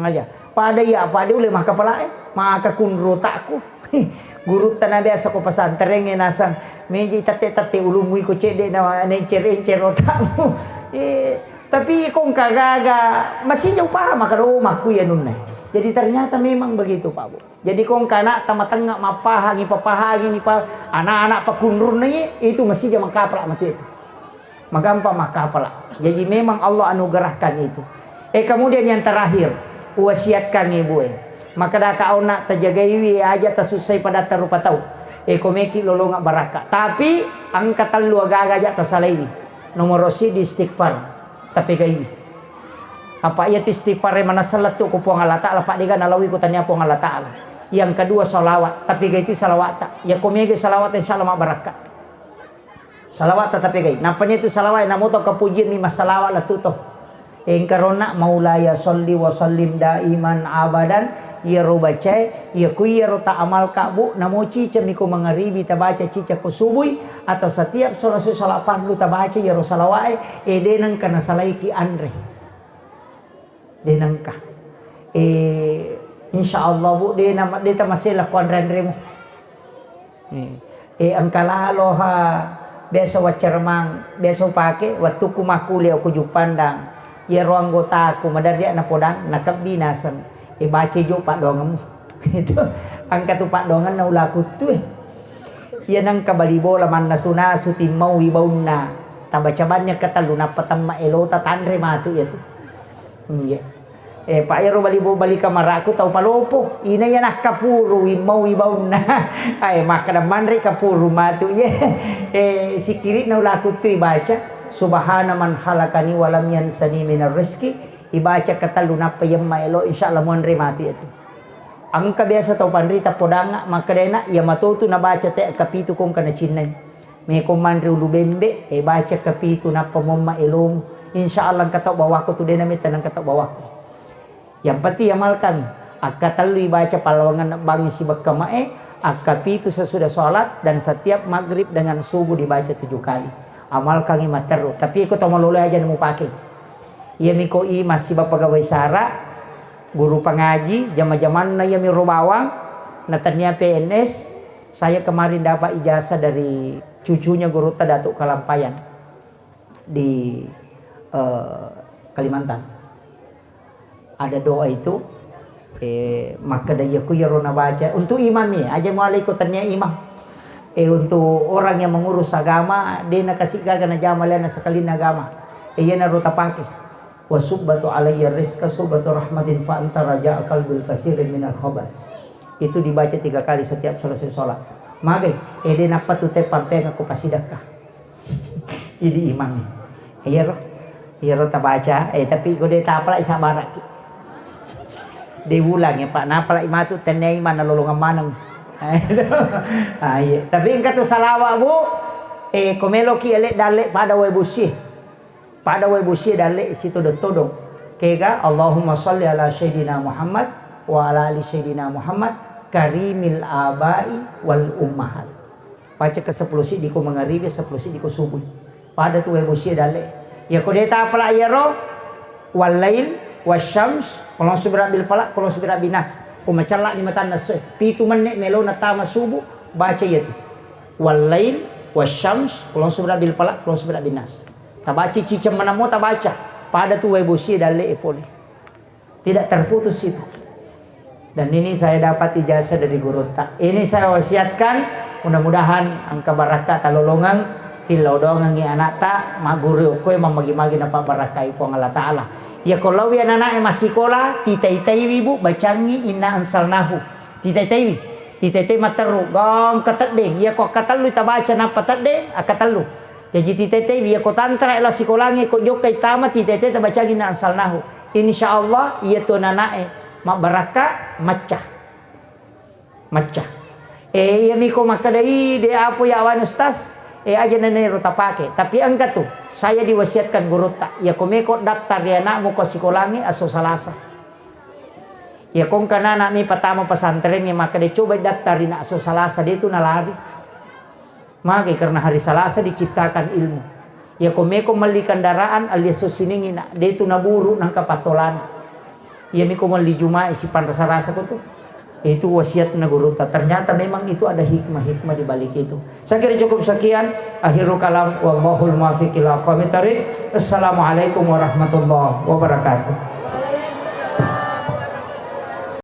Aja. Pada iya, pada ule makkapalae, maka kunru otakku. Gurutta na biasa ko pesantrengnge nasang, meji tette-tette ulummu iko cedde na encer-encer otakmu. Eh, tapi ko engka gaga, masih jauh paham, maka do makku ya nunna. Jadi ternyata memang begitu, Pak Bu. Jadi ko engka anak tamatengnga mappahangi, papahangi ni pa, anak-anak pakunrunna itu masih jauh makkapala matu itu. Magampang makkapala. Jaji memang Allah anugerahkan itu. Eh, kemudian yang terakhir, uwasiatkan ibu e. Makkadaka onna tajagaiwi aja tasussai padatta rupa tau. Eh, ko meki lolonga barakka. Tapi engka tellu agaga aja tasalaiwi. Nomoro siddi istighfar. Tapegaiwi. Apa iya tu istighfar e manessa lettu ko Puang Allah Ta'ala, pa dega nalawi ko tania Puang Allah Ta'ala. Yang kedua salawat. Tapegai tu salawat ta. Ya ko mega salawat insya Allah mabbarakka. Salawat tetap pegai. Nappani tu salawat, namo to kepujian mi massalawa lettu to. Engka ronna, "Maulaya sholli wa sallim daiman abadan." Iyaro bacae, iya ku iyaro ta amalka, Bu, namo cica mi ko mangaribi tabaca, cica ko subui, atau setiap sholat, sholat fardu tabaca iyaro salawae, e de nengka nasalaiki anre. De nengka. Eh, insya Allah, Bu, de na, de tamasela ko anre-anremu. Eh, eh, engka lalo ha, biasa waccarmang, biasa upake, wettukku makkuliah ko Juppandang. Iyaro anggotaku, maderri na podang, nakebbi naseng. Eh, baca jo paddoangemmu. Itu, engka tu paddoangenna ulaku tu, eh. Iya nengka bali bola mannasu-nasu timmau ibaunna. Tabaca bannya ketellu, nappa temma elota tanre matu iya tu. Iya. Eh, Pak, iyaro bali bo-, bali kamaraku tau palopo. Ina iya nakkapuru, immau ibaunna. Ai, makkeda manre kapuru matu, ye. Eh, sikiri'na ulaku tu ibaca, "Subhana man khalaqani wa lam yansani minar rizki." Ibaca ketellu nappa yemma elo, insya Allah muanre matu itu. Engka biasa tau panrita podangnga, makkedana, iya matotu nabaca te kapitu kongka nacinnai. Meko manre ulu bembe, e baca kapitu nappa momma elomu. Insya Allah engka tau bawakko tu dena metta nengka tau bawakko. Yang penting amalkan. Akkatellu ibaca pallawangan bangngi sibekka mae, akkapitu sesudah sholat dan setiap maghrib dengan subuh dibaca tujuh kali. Amalkangi matteru. Tapi iko to malolo aja mupake. Iyami ko imam siba pegawai sara, guru pangaji, jama-jamanna iyami ro bawang, na tania P N S, saya kemarin dapat ijazah dari cucunya gurutta Datuk Kalampayan di, eh, Kalimantan. Ada doa itu, eh, makkeda iya ku iyaro nabaca untuk imam iya, aja mualai ko tania imam. Eh, untuk orang yang mengurus agama, de nakasi gaga najama lena sekali agama. Eh, iyanaro tapake. Wa subbatu alayya rizqa subbatu rahmatin fa anta raja qalbil kasirin minal khabat. Itu dibaca tiga kali setiap selesai sholat. Magai, eh, de nappa tu te pampeng aku pasidakka. Idi imang. Iyaro, iyaro tabaca, eh, tapi ko de tapalai sabaraki. De ulang ya, Pak, napalai matu tania imang nalolongang maneng. Ah, iya. Tapi engka tu salawa, Bu, eh, ko meloki ele dalle pada wae busi. Pada wae busi dalle sitodong-todong. Kega, Allahumma sholli ala Sayyidina Muhammad wa ala ali Sayyidina Muhammad karimil abai wal ummahat. Baca ke sepuluh siddi ko mangaribi, sepuluh siddi ko subuh. Pada tu wae bosie dalle. Ya ko de tapala iyaro, wal lail, wasyams, qul a'udzu birabbil falaq, qul a'udzu birabbin nas. Ko macella ni matanna se, pitu menne melo na tama subuh, baca iya tu. Wal lail, wasyams, qul a'udzu birabbil falaq, qul a'udzu birabbin nas. Tabaca ciceng menamo tabaca. Pada tu wae bosie dalle e pole. Tidak terputus itu. Dan ini saya dapat ijazah dari gurutta. Ini saya wasiatkan, mudah-mudahan engka barakka talolongeng, tillau doangengngi anakta, magguru okkoe mammagi-magi napabbarakkai Puang Allah Ta'ala. Ya ko laowi anak-anak e massikola, titai-taiwi, Bu, bacangngi inna anzalnahu. Titai-taiwi, titai-tai matteru, gong keteddeng. Ya ko akkatellu tabaca nappa teddeng, akkatellu. Jaji titetei iya ko tantra lao sikolangnge ko jokkai tama titetei tabacangi na ansalnahu. Insya Allah iya tu anana'e mabbarakka macca. Macca. Eh, iya miko makkeda, "Ih, de apo ya wan Ustaz?" Eh, aja nenero tapake. Tapi engka tu, saya diwasiatkan gurutta. Iya ko meko daftar ya anakmu ko sikolangnge aso Salasa. Iya ko engka anana'mi patama pesantrengnge makkeda, "Coba daftar ina aso Salasa," de tu nalari. Magi karena hari Salasa diciptakan ilmu. Iya ko meko melli kendaraan, alias siningi na, de tu naburu nangka pattolana. Iya miko melli Juma'i sipanrasa-rasa ko tu. Itu wasiatna gurutta. Ternyata memang itu ada hikmah-hikmah di balik itu. Saya kira cukup sekian. Akhirul kalam, wallahul muwaffiq ila aqwamit thariq. Assalamualaikum warahmatullahi wabarakatuh.